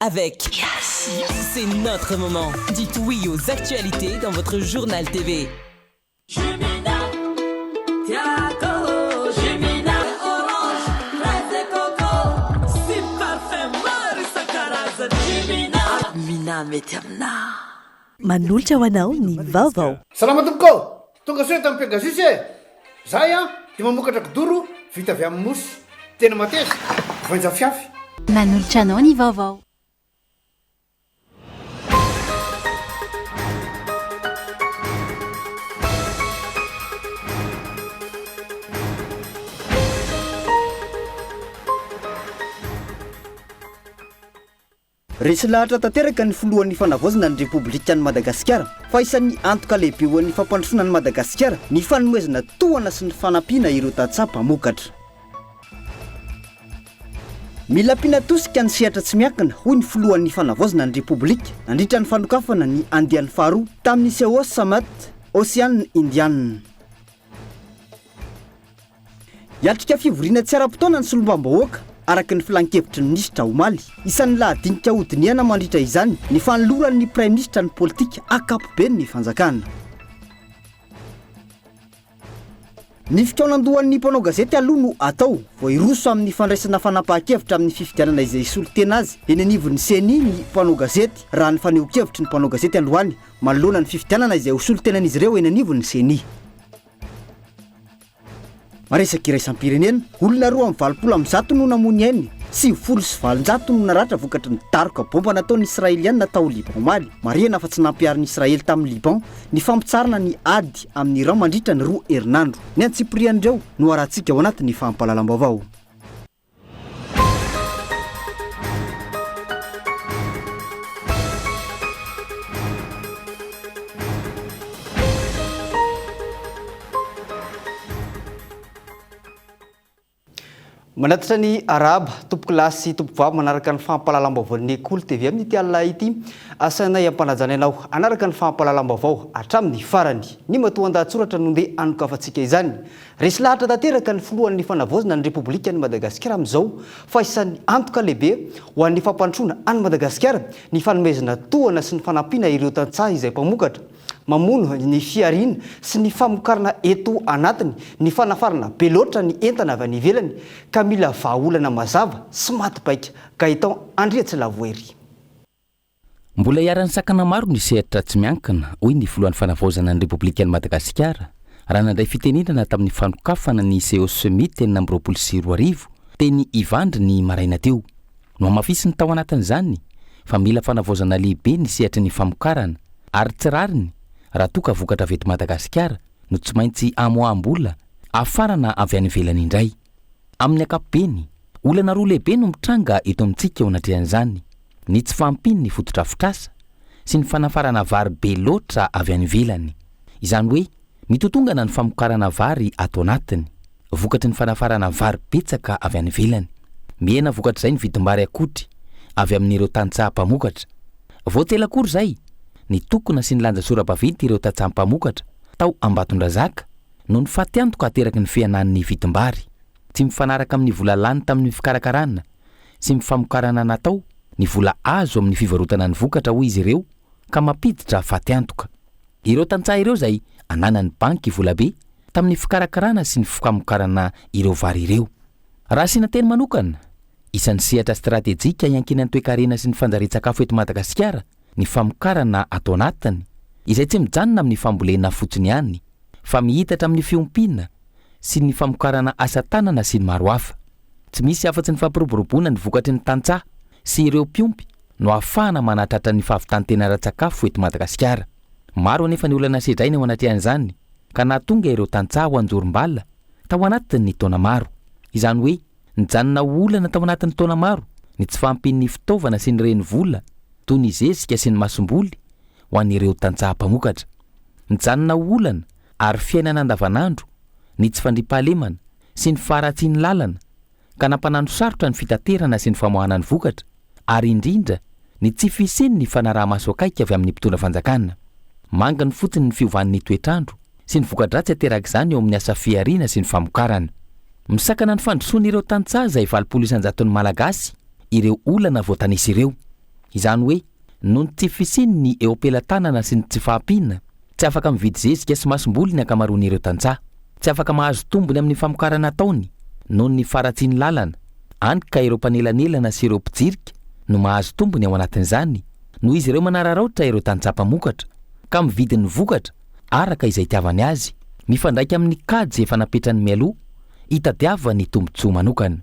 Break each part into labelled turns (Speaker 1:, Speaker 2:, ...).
Speaker 1: Avec C'est notre moment. Dites oui aux actualités dans votre journal TV.
Speaker 2: Manolotra ho anao ny vaovao.
Speaker 3: Salama tompoko ô! Tonga soa eto amin'ny Pegasus e! Zahay an dia mamokatra kidoro vita avy amin'ny mousse. Tena mateza, voainja fiafy.
Speaker 2: Manolotra anao ny vaovao.
Speaker 4: Resy lahatra tanteraka ny filohan'ny Fanavaozana ny Repoblikan'i Madagasikara fa isan'ny antoka lehibe ho an'ny fampandrosoana an'i Madagasikara ny fanomezana tohana sy ny fanampiana ireo tantsaha mpamokatra. Mila ampiana tosika ny sehatra tsy miankina, hoy ny filohan'ny Fanavaozana ny Repoblika nandritra ny fanokafana ny andiany faharoa tamin'ny Seoul Summit Ocean Indian. Hiatrika fivoriana tsy ara-potoana ny solombavambahoaka, araka ny filankevitry ny minisitra omaly. Isan'ny lahadinika hodinihana mandritra izany ny fanoloran'ny praiminisitra ny politika ankapoben'ny fanjakana. Ny fikaonandohan'ny mpanao gazety aloha no atao vao hiroso amin'ny fandraisana fanapahan-kevitra amin'ny fifidianana izay hisolo tena azy eny anivon'ny Ceni ny mpanao gazety, raha ny fanehoan-kevitry ny mpanao gazety androany manoloana ny fifidianana izay ho solontenan'izy ireo eny anivon'ny Ceni. Resaka iraisam-pirenena, olona 182 no namoy ny ainy, 890 no naratra vokatry ny daroka baomba nataon'ny Israeliana tao Liban omaly. Marihana fa tsy nampiharin'i Israely tamin'i Liban ny fampitsaharana ny ady amin'i Iran mandritra ny roa herinandro. Ny antsipirian'ireo no arahantsika ao anatin'ny fampahalalam-baovao. Manatitra ny arahaba, tompokolahy sy tompokovavy manaraka ny fampahalalam-baovaon'ny Kolo TV amin'ity alina ity. Asainay ampanajana ianao hanaraka ny fampahalalam-baovao hatramin'ny farany. Ny matoandahatsoratra no ndeha hanokafantsika izany. Resy lahatra tanteraka ny filohan'ny Fanavaozana ny Repoblikan'i Madagasikara amin'izao fa isan'ny antoka lehibe ho an'ny fampandrosoana an'i Madagasikara ny fanomezana tohana sy ny fanampiana ireo tantsaha izay mpamokatra, mamono ny fihariana sy ny famokarana eto anatiny ny fanafarana be loatra ny entana avy any ivelany ka mila vahaolana mazava sy maty paika. Gaëtan Andriatsilavohery.
Speaker 5: Mbola iharan'ny sakana maro ny sehatra tsy miankina, hoy ny filohan'ny Fanavaozana ny Repoblikan'i Madagasikara, raha nandray fitenenana tamin'ny fanokafana ny Seau Summit 2026 teny Ivandry ny maraina teo. Nohamafisiny tao anatin'izany fa mila fanavaozana lehibe ny sehatry ny famokarana ary tsy rariny raha toa ka vokatra avy eto Madagasikara no tsy maintsy amoaham-bola hafarana avy any ivelany indray. Amin'ny ankapobeny, olana roa lehibe no mitranga eto amintsika eo anatrehan'izany, ny tsy fahampian'ny fotodrafitrasa sy ny fanafarana vary be loatra avy any ivelany. Izany hoe mitotongana ny famokarana vary ato anatiny, vokatry ny fanafarana vary betsaka avy any ivelany. Mihena vokatr'izay ny vidim-bary akotry avy amin'ireo tantsaha mpamokatra. Vao tsy ela akory izay, nitokona sy nilanja sora-baventy ireo tantsaha mpamokatra tao Ambatondrazaka, Noho ny fatiantoka ateraky ny fihenan'ny vidim-bary, tsy mifanaraka amin'ny vola lany tamin'ny fikarakarana sy ny famokarana natao ny vola azo amin'ny fivarotana ny vokatra hoy izy ireo ka mampiditra fatiantoka. Ireo tantsaha ireo izay ananan'ny banky volabe tamin'ny fikarakarana sy ny famokarana ireo vary ireo. Raha asiana teny manokana, isan'ny sehatra stratejika iankinan'ny toekarena sy ny fanjarian-tsakafo eto Madagasikara ny famokarana ato anatiny, izay tsy mijanona amin'ny fambolena fotsiny ihany, fa mihitatra amin'ny fiompiana sy ny famokarana asa tanana sy ny maro hafa. Tsy misy afa-tsy ny fampiroboroboana ny vokatry ny tantsaha sy ireo mpiompy no ahafahana manatratra ny fahavitan-tena ara-tsakafo eto Madagasikara. Maro anefa ny olana sedraina eo anatrehan'izany ka nahatonga ireo tantsaha ho anjorom-bala tao anatin'ny taona maro. Izany hoe nijanona ho olana tao anatin'ny taona maro ny tsy fahampian'ny fitaovana sy ny renivola toy ny zezika sy ny masomboly ho an'ireo tantsaha mpamokatra. Nijanona ho olana ary fiainana andavanandro ny tsy fandriampahalemana sy ny faharatsian'ny lalana ka nampanano sarotra ny fitaterana sy ny famoahana ny vokatra ary indrindra ny tsy fisian'ny fanaraha-maso akaiky avy amin'ny mpitondra fanjakana. Manginy fotsiny ny fiovan'ny toetr'andro sy ny voka-dratsy aterak'izany eo amin'ny asa fihariana sy ny famokarana. Misakana ny fandrosoan'ireo tantsaha izay 80 isan-jaton'ny Malagasy ireo olana voatanisa ireo. Izany hoe, noho ny tsy fisian'ny eo am-pelatanana sy ny tsy fahampiana, tsy afaka mividy zezika sy masomboly ny ankamaroan'ireo tantsaha. Tsy afaka mahazo tombony amin'ny famokarana ataony noho ny faharatsian'ny lalana, hany ka ireo mpanelanelana sy ireo mpijirika no mahazo tombony ao anatin'izany noho izy ireo manararaotra ireo tantsaha mpamokatra ka mividy ny vokatra araka izay itiavany azy, mifandraika amin'ny kajy efa napetrany mialoha hitadiavany tombontsoa manokana.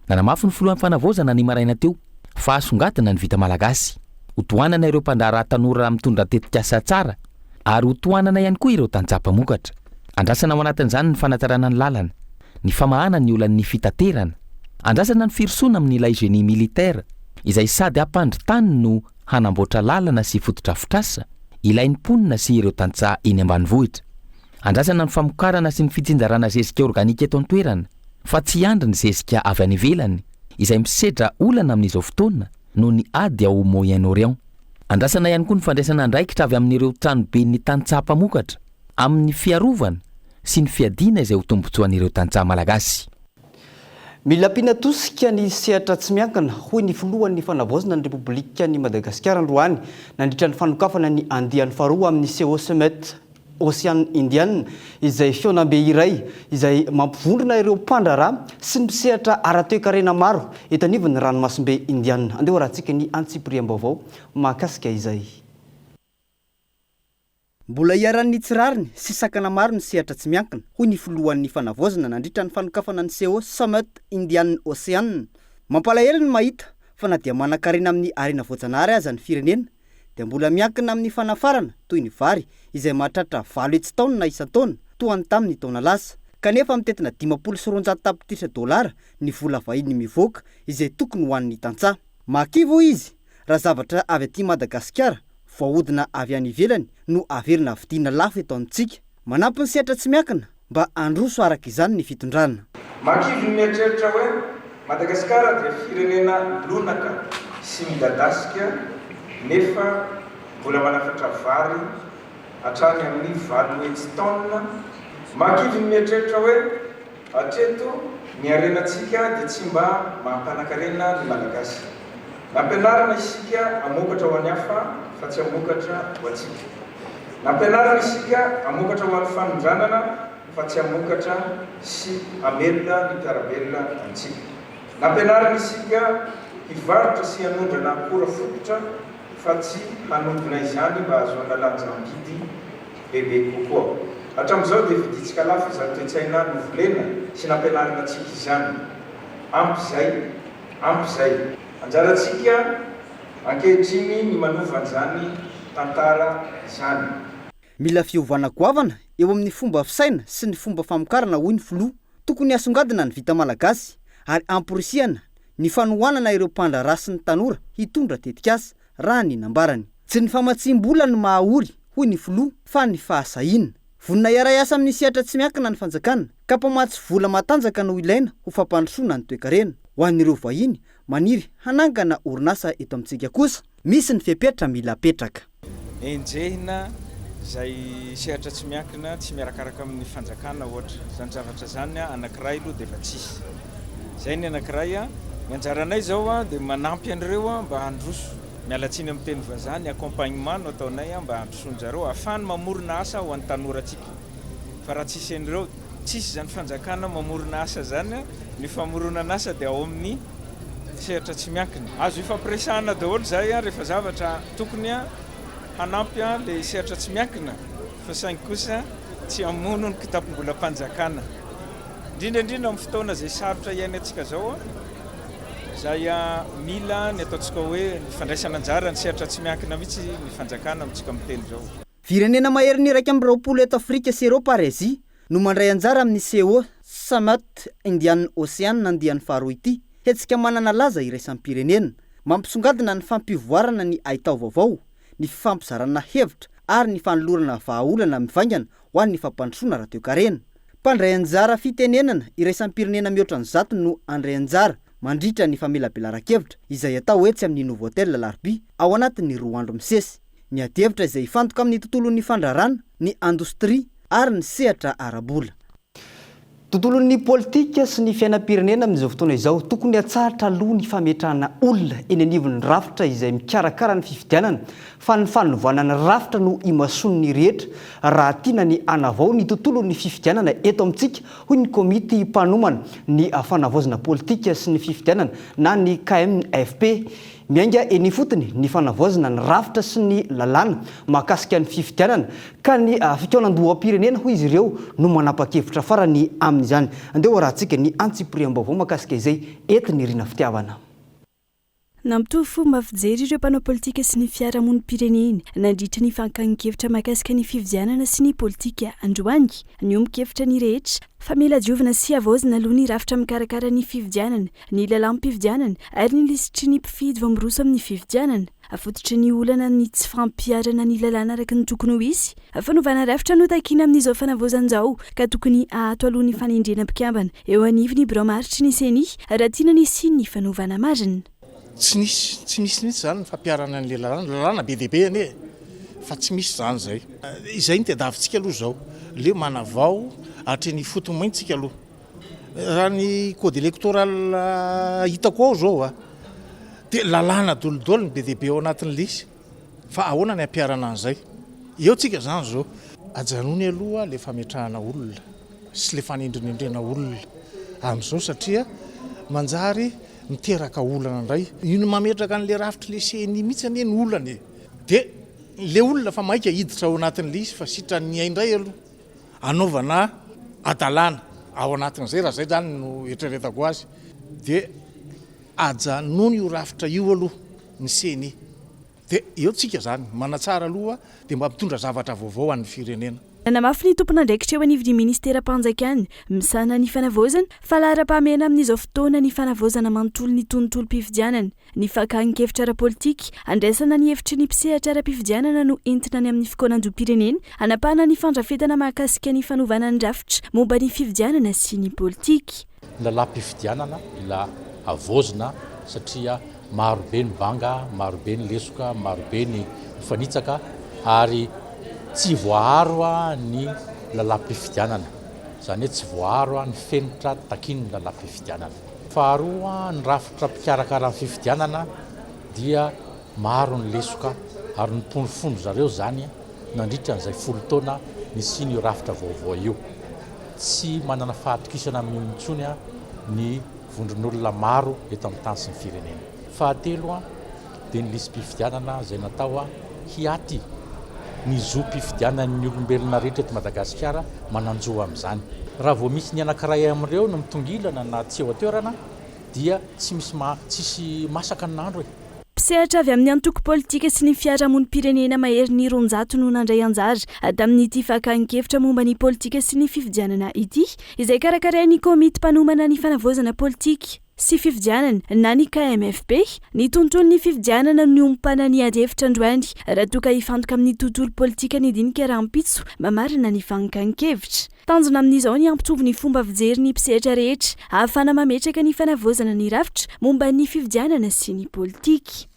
Speaker 5: Nanamafy ny filohan'ny Fanavaozana ny maraina teo fa hasongadina ny vita malagasy. Hotohanana ireo mpandraharaha tanora mitondra tetikasa tsara ary hotohanana ihany koa ireo tantsaha mpamokatra. Andrasana ao anatin'izany ny fanatsarana ny lalana, ny famahana ny olan'ny fitaterana. Andrasana ny firosoana amin'ilay génie militaire izay sady hampandry tany no hanamboatra lalana sy fotodrafitrasa ilain'ny mponina sy ireo tantsaha eny ambanivohitra. Andrasana ny famokarana sy ny fitsinjarana zezika organika eto an-toerana fa tsy hiandry ny zezika avy any ivelany izay misedra olana amin'izao fotoana noho ny ady ao Moyen-Orient. Andrasana ihany koa ny fandraisana andraikitra avy amin'ireo tranoben'ny tantsaha mpamokatra amin'ny fiarovana sy ny fiadiana izay ho tombontsoan'ireo tantsaha malagasy.
Speaker 4: Mila ampiana tosika ny sehatra tsy miankina, hoy ny filohan'ny Fanavaozana ny Repoblikan'i Madagasikara androany nandritra ny fanokafana ny andiany faharoa amin'ny Seho Summit Ocean Indian, izay fihaonambe iray izay mampivondrona ireo mpandraharaha sy ny mpisehatra ara-toekarena maro eto anivon'ny ranomasimbe Indiana. Andeha hoarahantsika ny antsipiriam-baovao mahakasika izay. Mbola iharan'ny tsy rariny sy sakana maro ny sehatra tsy miankina, hoy ny filohan'ny Fanavaozana nandritra ny fanokafana ny seho Summit Indian Ocean. Mampalahelo ny mahita fa na dia manankarena amin'ny harena voajanahary aza ny firenena dia mbola miankina amin'ny fanafarana toy ny vary izay mahatratra 800 taonina isan-taona toa ny tamin'ny taona lasa. Kanefa mitentina 250 tapitrisa dolara ny vola vahiny mivoaka izay tokony ho an'ny tantsaha. Mahakivy hoy izy raha zavatra avy aty Madagasikara voahodina avy any ivelany no averina vidiana lafo eto amintsika. Manampy ny sehatra tsy miankina mba handroso araka izany ny fitondrana.
Speaker 6: Mahakivy ny mieritreritra hoe Madagasikara dia firenena lonaka sy midadasika nefa mbola manafatra vary hatrany amin'ny 800 taonina. Mahakivy ny mieritreritra hoe Hatreto, ny harenantsika dia tsy mba maha-mpanakarena ny Malagasy. Nampianarina isika hamokatra ho an'ny hafa fa tsy hamokatra ho antsika. Nampianarina isika hamokatra ho an'ny fanondranana fa tsy hamokatra sy hamelona ny mpiara-belona amintsika. Nampianarina isika hivarotra sy hanondrana akora fototra fa tsy hanodina izany mba hahazoana lanjam-bidy bebe kokoa. Hatramin'izao dia vidintsika lafo izany toe-tsaina novolena sy nampianarina antsika izany. Ampy izay! Ampy izay! Anjarantsika ankehitriny ny manova an'izany tantara izany.
Speaker 4: Mila fiovana goavana eo amin'ny fomba fisaina sy ny fomba famokarana hoy ny filoha. Tokony hasongadina ny vita malagasy ary amporisihana ny fanohanana ireo mpandraharaha sy ny tanora hitondra tetikasa. raha ny nambarany. Tsy ny famatsiam-bola no maha ory, hoy ny filoha, fa ny fahasahiana. Vonona hiara-hiasa amin'ny sehatra tsy miankina ny fanjakana, ka mpamatsy vola matanjaka no ilaina ho fampandrosoana ny toekarena. Ho an'ireo vahiny maniry hanangana orinasa eto amintsika kosa, misy ny fepetra mila apetraka.
Speaker 6: Enjehina izay sehatra tsy miankina tsy miarakaraka amin'ny fanjakana ohatra. Izany zavatra izany anankiray aloha dia efa tsisy. Izay ny anankiray. Ny anjaranay izao dia manampy an'ireo mba handroso. Miala tsiny amin'ny teny vazaha, ny accompagnement no ataonay mba handrosoan-jareo, ahafahany mamorona asa ho an'ny tanorantsika. Fa raha tsisy an'ireo, tsisy izany fanjakana mamorona asa izany, ny famoronana asa dia ao amin'ny sehatra tsy miankina. Azo ifampiresahana daholo izay rehefa zavatra tokony hanampy ilay sehatra tsy miankina fa saingy kosa tsy hamono ny kitapom-bolam-panjakana. Indrindra indrindra amin'ny fotoana izay sarotra iainantsika izao, izay mila ny ataontsika hoe ny fandraisana anjara ny sehatra tsy miankina mihitsy ny fanjakana amintsika miteny izao.
Speaker 4: Firenena maherin'ny 21 eto Afrika sy Eropa ary Azia no mandray anjara amin'ny Seho Summit Indian Ocean andiany faharoa ity, hetsika manana laza iraisam-pirenena. Mampisongadina ny fampivoarana ny haitao vaovao, ny fifampizarana hevitra ary ny fanolorana vahaolana mivaingana ho an'ny fampandrosoana ara-toekarena. Mpandray anjara fitenenana iraisam-pirenena mihoatra ny 100 no handray anjara mandritra ny famelabelaran-kevitra izay hatao etsy amin'ny Novotel Alarobia ao anatin'ny roa andro misesy. Ny adihevitra izay hifantoka amin'ny tontolon'ny fandraharana, ny indostria ary ny sehatra ara-bola. Tontolon'ny politika sy ny fiainam-pirenena amin'izao fotoana izao, tokony hatsahatra aloha ny fametrahana olona eny anivon'ny rafitra izay mikarakara ny fifidianana fa ny fanovana ny rafitra no imasoan'ny rehetra raha tiana ny hanavao ny tontolon'ny fifidianana eto amintsika, hoy ny komity mpanomana ny fanavaozana politika sy ny fifidianana na ny KMFP. Miainga eny ifotony ny fanavaozana ny rafitra sy ny lalàna mahakasika ny fifidianana ka ny fikaonandoham-pirenena hoy izy ireo no manapa-kevitra farany amin'izany. Andeha hoarahantsika ny antsipiriam-baovao mahakasika izay entin'i Rina Fitiavana.
Speaker 2: Nampitovy fomba fijery ireo mpanao politika sy ny fiarahamonim-pirenena nandritra ny fankan-kevitra mahakasika ny fifidianana sy ny politika androany. Niombon-kevitra ny rehetra fa mila diovina sy havaozina aloha ny rafitra mikarakara ny fifidianana ny lalàm-pifidianana ary ny lisitry ny mpifidy vao miroso amin'ny fifidianana. Fototry ny olana ny tsy fampiharana ny lalàna araka ny tokony ho izy. Fanovana rafitra no takiana amin'izao fanavaozana izao ka tokony haato aloha ny fanendrena mpikambana eo anivon'ny birao maharitry ny Ceni raha tiana ny hisian'ny fanovana marina.
Speaker 7: Tsy nisy, tsy misy mihitsy izany ny fampiharana an'ilay lalàna, lalàna be dia be anie e, fa tsy misy izany izay. Izay no tadiavintsika aloha izao, ilay manavao hatreny ifotony mihitsy isika aloha. Raha ny code électoral hitako ao zao a, dia lalàna dolidoly ny be dia be ao anatin'ilay izy, fa ahoana ny hampiharana an'izay? Eo tsika zany zao. Ajanony aloha le fametrahana olona sy le fanendrinendrena olona amin'izao satria manjary miteraka olana indray. Io ny mametraka an'le rafitry le CENI mihitsy anie ny olana e! Dia le olona fa maika hiditra ao anatin'ilay izy fa sitran'ny hay indray aloha. Anaovana hadalana ao anatin'izay, raha izay izany no eritreretako azy, dia ajanony io rafitra io aloha ny ceni. Dia eo tsika izany, manatsara aloha dia mba mitondra zavatra vaovao ho an'ny firenena.
Speaker 2: Nanamafy ny tompon'andraikitra eo anivon'ny ministeram-panjakana misahana ny fanavaozana fa laharam-pahamehana amin'izao fotoana ny fanavaozana manontolo ny tontolom-pifidianana. Ny fakàn-kevitra ara-politika, andraisana ny hevitry ny mpisehatra ara-pifidianana no entina any amin'ny fikaonandoham-pirenena hanapahana ny fandrafetana mahakasika ny fanovana ny rafitra momba ny fifidianana sy ny politika.
Speaker 8: Ny lalàm-pifidianana mila havaozina satria maro be ny banga, maro be ny lesoka, maro be ny mifanitsaka ary tsy voaaro ny lalàm-pifidianana, izany hoe tsy voaaro ny fenitra takian'ny lalàm-pifidianana. Faharoa, ny rafitra mpikarakara ny fifidianana dia maro ny lesoka ary nipondrofondro zareo izany nandritra an'izay folo taona nisian'io rafitra vaovao io. Tsy manana fahatokisana amin'io intsony ny vondron'olona maro eto amin'ny tany sy ny firenena. Fahatelo, dia ny lisi-pifidianana izay natao hiaty ny zom-pifidianan'ny olombelona rehetra eto Madagasikara manan-jo amin'izany. Raha vao misy ny anankiray amin'ireo no mitongilana na tsy eo an-toerana dia tsy misy tsisy masaka ny nahandro e!
Speaker 2: Mpisehatra avy amin'ny antoko politika sy ny fiarahamonim-pirenena maherin'ny 200 no nandray anjara tamin'ity fakan-kevitra momba ny politika sy ny fifidianana ity, izay karakarain'ny komity mpanomana ny fanavaozana politika. sy fifidianana na ny KMFP. Ny tontolon'ny fifidianana no niompana ny adihevitra androany raha toa ka hifantoka amin'ny tontolo politika ny dinika rahampitso mamarana ny fankan-kevitra. Tanjona amin'izao ny hampitovy ny fomba fijery ny mpisehatra rehetra ahafahana mametraka ny fanavaozana ny rafitra momba ny fifidianana sy ny politika.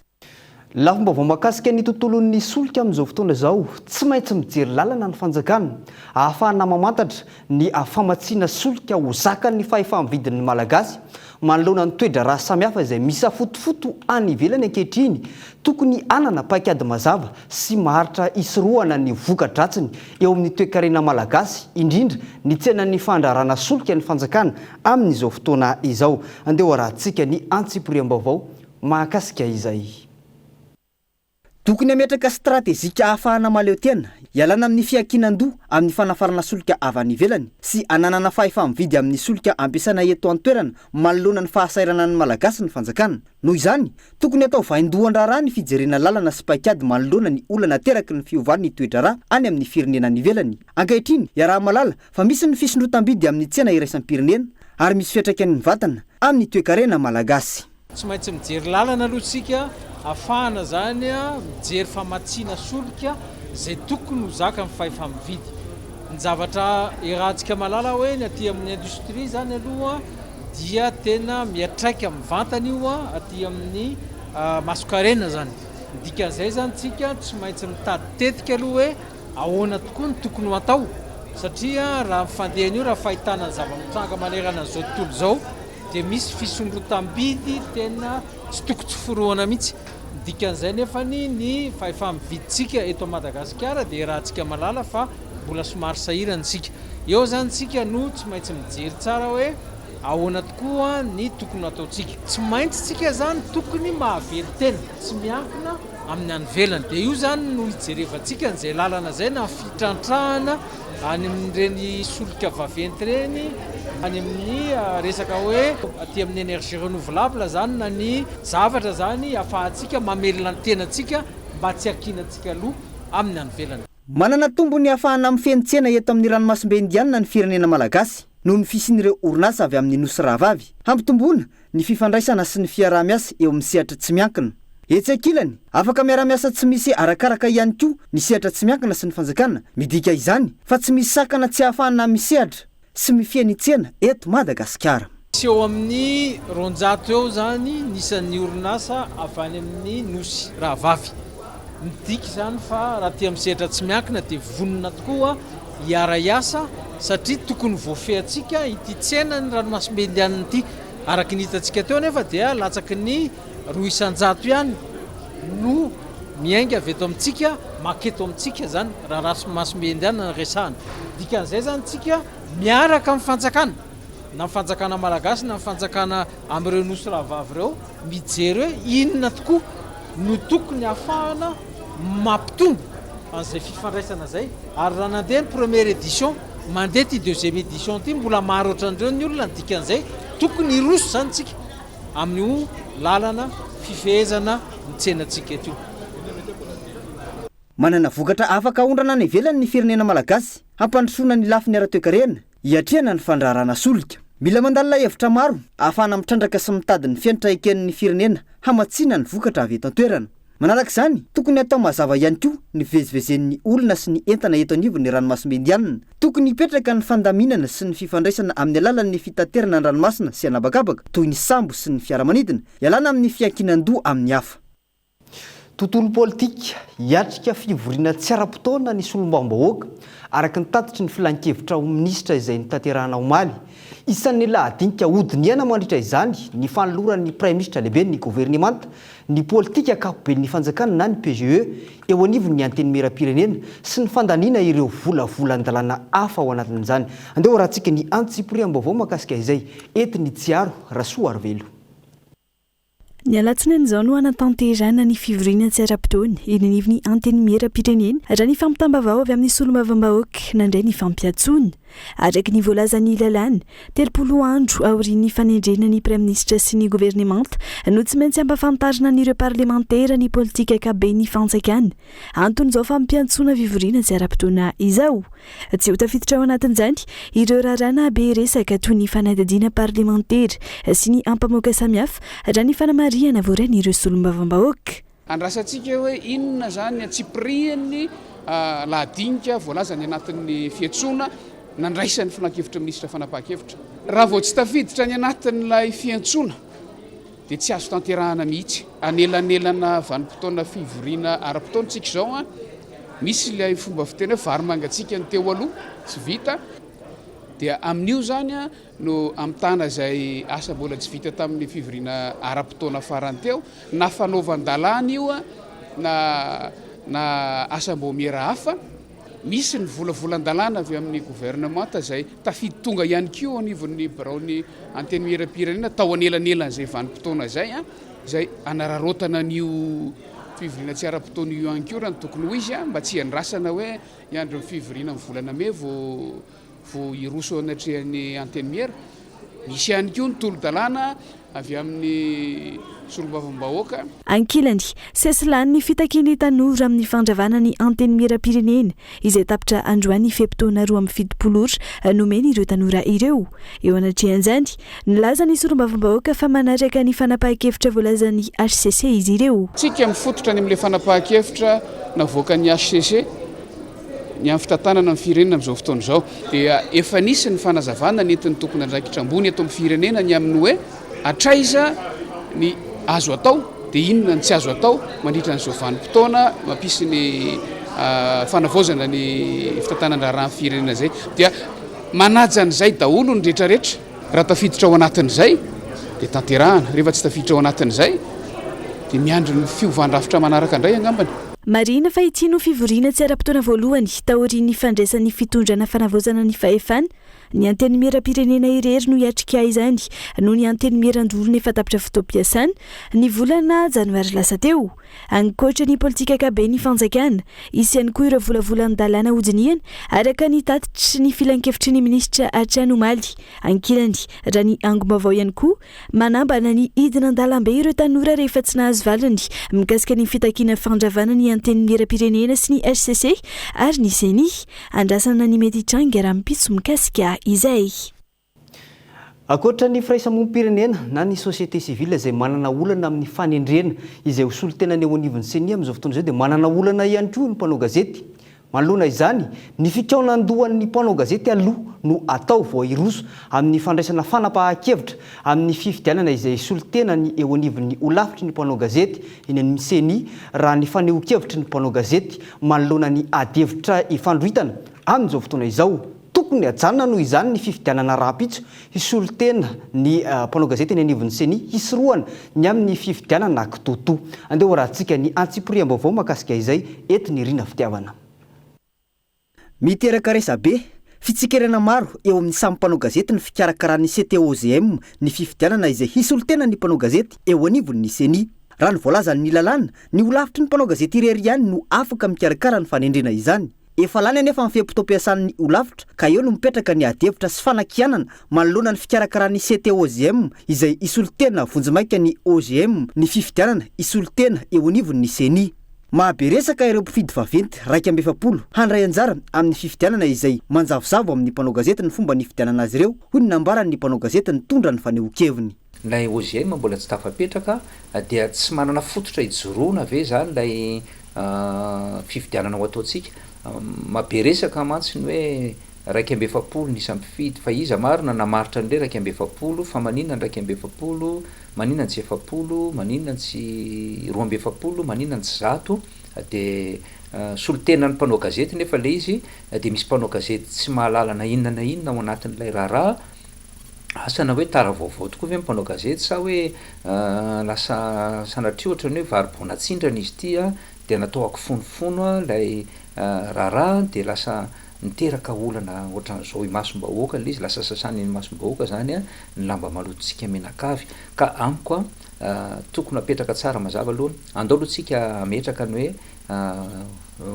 Speaker 4: Lafim-baovao mahakasika ny tontolon'ny solika amin'izao fotoana izao, tsy maintsy mijery lalana ny fanjakana ahafahana mamantatra ny famatsiana solika ho zakan'ny fahefa-mividin'ny Malagasy manoloana ny toe-draharaha samihafa izay misafotofoto any ivelany ankehitriny. Tokony hanana paikady mazava sy maharitra hisorohana ny voka-dratsiny eo amin'ny toekarena malagasy, indrindra ny tsenan'ny fandraharahana solika ny fanjakana amin'izao fotoana izao. Andeha hoarahantsika ny antsipiriam-baovao mahakasika izay. Tokony hametraka stratejika ahafahana mahaleo tena, hialana amin'ny fiankinan-doha amin'ny fanafarana solika avy any ivelany sy hananana fahefa-mividy amin'ny solika ampiasaina eto an-toerana manoloana ny fahasahiranan'ny Malagasy ny fanjakana. Noho izany, tokony hatao vaindohan-draharaha ny fijerena lalana sy paikady manoloana ny olana ateraky ny fiovan'ny toe-draharaha any amin'ny firenena any ivelany. Ankehitriny, iaraha-mahalala fa misy ny fisondrotam-bidy amin'ny tsena iraisam-pirenena ary misy fiantraikany mivantana amin'ny toekarena malagasy.
Speaker 9: Tsy maintsy mijery lalana aloha isika ahafahana izany mijery famatsiana solika izay tokony ho zakan'ny fahefa-mividy. Ny zavatra iarahantsika mahalala hoe ny aty amin'ny industrie izany aloha dia tena miatraika mivantana io aty amin'ny masonkarena izany. Ny dikan'izay izany isika tsy maintsy mitady tetika aloha hoe ahoana tokoa no tokony ho atao. Satria raha ny fandehany io, raha fahitana ny zava-mitranga manerana an'izao tontolo izao dia misy fisondrotam-bidy tena tsy toko tsy forohana mihitsy. Ny dikan'izay nefany ny fahefa-mividintsika eto Madagasikara dia iarahantsika mahalala fa mbola somary sahirana isika. Eo izany isika no tsy maintsy mijery tsara hoe ahoana tokoa ny tokony hataontsika. Tsy maintsy tsika izany tokony mahavelon-tena, tsy miankina amin'ny any ivelany. Dia io izany no hijerevantsika an'izay lalana izay na fitrantrahana any amin'ireny solika vaventy ireny, any amin'ny resaka hoe aty amin'ny énergie renouvelable izany na ny zavatra izany ahafahantsika mamelona ny tenantsika mba tsy hakianantsika loha amin'ny any ivelany.
Speaker 4: Manana tombony ahafahana mifehy ny tsena eto amin'ny ranomasimbe Indianina ny firenena malagasy noho ny fisian'ireo orinasa avy amin'ny Nosy rahavavy. Hampitomboana ny fifandraisana sy ny fiaraha-miasa eo amin'ny sehatra tsy miankina. Etsy ankilany, afaka miara-miasa tsy misy arakaraka ihany koa ny sehatra tsy miankina sy ny fanjakana, midika izany fa tsy misy sakana tsy ahafahana misehatra sy mifehy ny tsena eto Madagasikara.
Speaker 9: Misy eo amin'ny 200 eo izany ny isan'ny orinasa avy any amin'ny Nosy rahavavy. Midika izany fa raha aty amin'ny sehatra tsy miankina dia vonona tokoa hiara-hiasa satria tokony voafehintsika ity tsenan'ny ranomasimbe Indianina ity. Araka ny hitantsika teo anefa dia latsaky ny 2% ihany no miainga avy eto amintsika manketo amintsika izany raha ranomasimbe Indianina no resahana. Dikan'izay izany tsika miaraka amin'ny fanjakana, na ny fanjakana malagasy na ny fanjakana amin'ireo nosy rahavavy ireo mijery hoe inona tokoa no tokony hahafahana mampitombo an'izay fifandraisana izay ary raha nandeha ny première édition, mandeha ity deuxième édition ity, mbola maro ohatran'ireo ny olona, ny dikan'izay tokony hiroso izany tsika amin'io lalana fifehezana ny tsenantsika eto io.
Speaker 4: Manana vokatra afaka aondrana any ivelany ny firenena malagasy hampandrosoana ny lafiny ara-toekarena. Hiatrehana ny fandraharahana solika. Mila mandalina hevitra maro ahafahana mitrandraka sy mitady ny fenitra eken'ny firenena hamatsiana ny vokatra avy eto an-toerana. Manaraka izany, tokony hatao mazava ihany koa ny fivezivezen'ny olona sy ny entana eto anivon'ny ranomasimbe Indianina. Tokony hipetraka ny fandaminana sy ny fifandraisana amin'ny alalan'ny fitaterana an-dranomasina sy an'habakabaka toy ny sambo sy ny fiaramanidina, ialana amin'ny fiankinan-doha amin'ny hafa. Tontolo politika, Hiatrika fivoriana tsy ara-potoana ny solombavambahoaka, araka ny tatitry ny filankevitra ho minisitra izay notanterahana omaly. Isan'ny lahadinika hodinihana mandritra izany ny fanoloran'ny praiminisitra lehiben'ny governemanta ny politika ankapoben'ny fanjakana na ny PGE eo anivon'ny Antenimierampirenena sy ny fandaniana ireo volavolan-dalàna hafa ao anatin'izany. Andeha hoarahantsika ny antsipiriam-baovao mahakasika izay entin'i Tsiaro Rasoarivelo.
Speaker 2: Ny alatsinainy izao no hanatanterahana ny fivoriana tsy ara-potoana eny anivon'ny Antenimierampirenena, raha ny fampitam-baovao avy amin'ny solombavambahoaka nandray ny fampiantsoana. Araka ny voalazan'ny lalàna, 30 andro aorian'ny fanendrena ny praiminisitra sy ny governemanta no tsy maintsy ampahafantarina an'ireo parlemantera ny politika ankapoben'ny fanjakana. Anton'izao fampiantsoana fivoriana tsy ara-potoana izao. Tsy ho tafiditra ao anatin'izany ireo raharaha nahabe resaka toy ny fanadihadiana parlemantera sy ny ampamoaka samihafa, raha ny fanamarihana voarain'ireo solombavambahoaka.
Speaker 10: Andrasantsika hoe inona izany ny antsipirihan'ny lahadinika voalaza any anatin'ny fiantsoana nandraisan'ny Filankevitry ny Minisitra fanapahan-kevitra. Raha vao tsy tafiditra any anatin'ilay fiantsoana dia tsy azo tanterahana mihitsy. Anelanelana vanim-potoana fivoriana ara-potoana isika izao an, misy ilay fomba fiteny hoe vary mangatsiaka ny teo aloha tsy vita, dia amin'io izany no hamitana izay asa mbola tsy vita tamin'ny fivoriana ara-potoana farany teo, na fanaovan-dalàna io na na asam-baomiera hafa. Misy ny volavolan-dalàna avy amin'ny governemanta izay tafidi-tonga ihany koa eo anivon'ny biraon'ny Antenimierampirenena tao anelanelan'izay vanim-potoana izay, izay hanararaotana an'io fivoriana tsy ara-potoana io ihany koa raha ny tokony ho izy, mba tsy hiandrasana hoe hiandry ny fivoriana amin'ny volana mey vao vao hiroso eo anatrehan'ny Antenimiera. Misy ihany koa ny tolo-dalàna avy amin'ny solombavambahoaka.
Speaker 2: Ankilany, sesilany ny fitakian'ny tanora amin'ny fandravana ny Antenimierampirenena, izay tapitra androany fe-potoana 72 ora nomena ireo tanora ireo. Eo anatrehan'izany, nilaza ny solombavambahoaka fa manaraka ny fanapahan-kevitra voalazan'ny hcc izy ireo.
Speaker 10: Tsika mifototra any amin'ilay fanapahan-kevitra navoakan'ny hcc. Ny amin'ny fitantanana ny firenena amin'izao fotoana izao dia efa nisy ny fanazavana nentin'ny tompon'andraikitra ambony eto amin'ny firenena ny amin'ny hoe hatraiza ny azo atao dia inona ny tsy azo atao mandritra an'izao vanim-potoana mampisy ny fanavaozana ny fitantanan-draharahan'ny firenena izay. Dia manaja an'izay daholo ny rehetrarehetra. Raha tafiditra ao anatin'izay dia tanterahana, rehefa tsy tafiditra ao anatin'izay dia miandry ny fiovan-drafitra manaraka indray angambany.
Speaker 2: Marihina fa ity no fivoriana tsy ara-potoana voalohany taorian'ny fandraisan'ny fitondrana fanavaozana ny fahefana. Ny Antenimierampirenena irery no hiatrika izany noho ny Antenimierandoholona efa tapitra fotoam-piasana ny volana janoary lasa teo. Ankoatra ny politika ankaben'ny fanjakana, hisy ihany koa ireo volavolan-dalàna hodinihana, araka ny tatitry ny filankevitry ny minisitra hatrany omaly. Ankilany, raha ny angom-baovao ihany koa, manambana ny hidina an-dalambe ireo tanora rehefa tsy nahazo valiny mikasika ny fitakiana fandravana ny Antenimierampirenena sy ny hcc ary ny Ceni. Andrasana ny mety hitranga rahampitso mikasika izay.
Speaker 4: Ankoatra ny firaisamonim-pirenena na ny société civile izay manana olana amin'ny fanendrena izay ho solontenany eo anivon'ny Ceni amin'izao fotoana izao dia manana olana ihany koa ny mpanao gazety. Manoloana izany, ny fikaonandohan'ny mpanao gazety aloha no atao vao hiroso amin'ny fandraisana fanapahan-kevitra amin'ny fifidianana izay solontenany eo anivon'ny holafitry ny mpanao gazety eny amin'ny Ceni raha ny fanehoan-kevitry ny mpanao gazety manoloana ny adihevitra ifandroritana amin'izao fotoana izao. Tokony hajanona noho izany ny fifidianana rahampitso hisolo tena ny mpanao gazety eny anivon'ny Ceni hisorohana ny amin'ny fifidianana kitoatoa. Andeha hoarahantsika ny antsipiriam-baovao mahakasika izay eto ny Rina Fitiavana. Miteraka resabe, fitsikerana maro eo amin'ny samy mpanao gazety ny fikarakaran'ny CTOGM ny fifidianana izay hisolo tena ny mpanao gazety eo anivon'ny Ceni. Raha ny voalazan'ny lalàna, ny holafitry ny mpanao gazety irery ihany no afaka mikarakara ny fanendrena izany. Efa lany anefa ny fe-potoam-piasan'ny holafitra ka eo no mipetraka ny adihevitra sy fanakianana manoloana ny fikarakaran'ny CTOGM izay hisolo tena vonjimaika ny OGM ny fifidianana hisolo tena eo anivon'ny Ceni. Mahabe resaka ireo mpifidy vaventy 41 handray anjara amin'ny fifidianana izay manjavozavo amin'ny mpanao gazety ny fomba nifidianana azy ireo, hoy ny nambaran'ny mpanao gazety nitondra ny fanehoan-keviny.
Speaker 11: Ilay OGM mbola tsy tafapetraka dia tsy manana fototra ijoroana ve izany ilay fifidianana ho ataontsika? Mahabe resaka mantsy ny hoe 41 ny isan'ny mpifidy fa iza marina namaritra an'ilay 41 fa maninona ny 41, maninona ny tsy 40, maninona ny tsy 42, maninona ny tsy 100 dia solontenan'ny mpanao gazety nefa ilay izy dia misy mpanao gazety tsy mahalala na inona na inona ao anatin'ilay raharaha. Asa na hoe tara vaovao tokoa ve ny mpanao gazety sa hoe lasa sanatria ohatran'ny hoe vary bon natsindrana izy ity dia natao ankifonofono ilay raharaha dia lasa niteraka olana ohatran'izao imasom-bahoaka ilay izy, lasa sasana eny imasom-bahoaka izany ny lamba malotontsika mianakavy. Ka amiko tokony apetraka tsara mazava aloha, andao aloha tsika hametraka ny hoe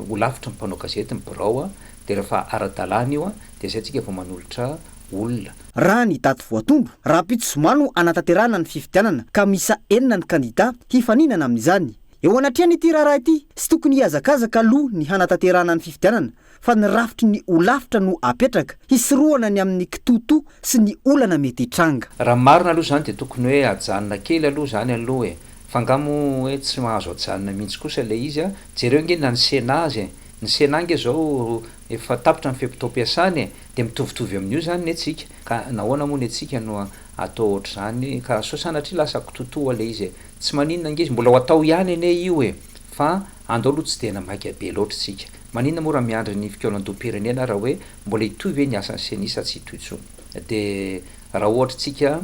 Speaker 11: ho lavitry ny mpanao gazety ny birao dia rehefa ara-dalàna io dia izay tsika vao manolotra olona.
Speaker 4: Raha ny daty voatondro, rahampitso zoma no hanatanterahana ny fifidianana ka miisa enina ny kandida hifaninana amin'izany. Eo anatrehan'ity raharaha ity, tsy tokony hihazakazaka aloha ny hanatanterahana ny fifidianana fa ny rafitry ny holafitra no apetraka hisorohana ny amin'ny kitoatoa sy ny olana mety hitranga.
Speaker 11: Raha ny marina aloha izany dia tokony hoe ajanona kely aloha izany aloha e! Fa angaha moa hoe tsy mahazo ajanona mihitsy kosa ilay izy a! Jereo ange na ny Sénat aza e! Ny Sénat ange izao efa tapitra ny fe-potoam-piasany e! Dia mitovitovy amin'io izany ny antsika. Ka nahoana moa ny antsika no atao ohatr'izany? Ka sao sanatria lasa kitotoa ilay izy e! Tsy maninona ange izy, mbola ho atao ihany anie io e! Fa andao aloha tsy dia namaika be loatra isika. Maninona moa raha miandry ny fikaonandoham-pirenena raha hoe mbola hitohy ve ny asan'ny Ceni sa tsy hitohy intsony? Dia raha ohatra isika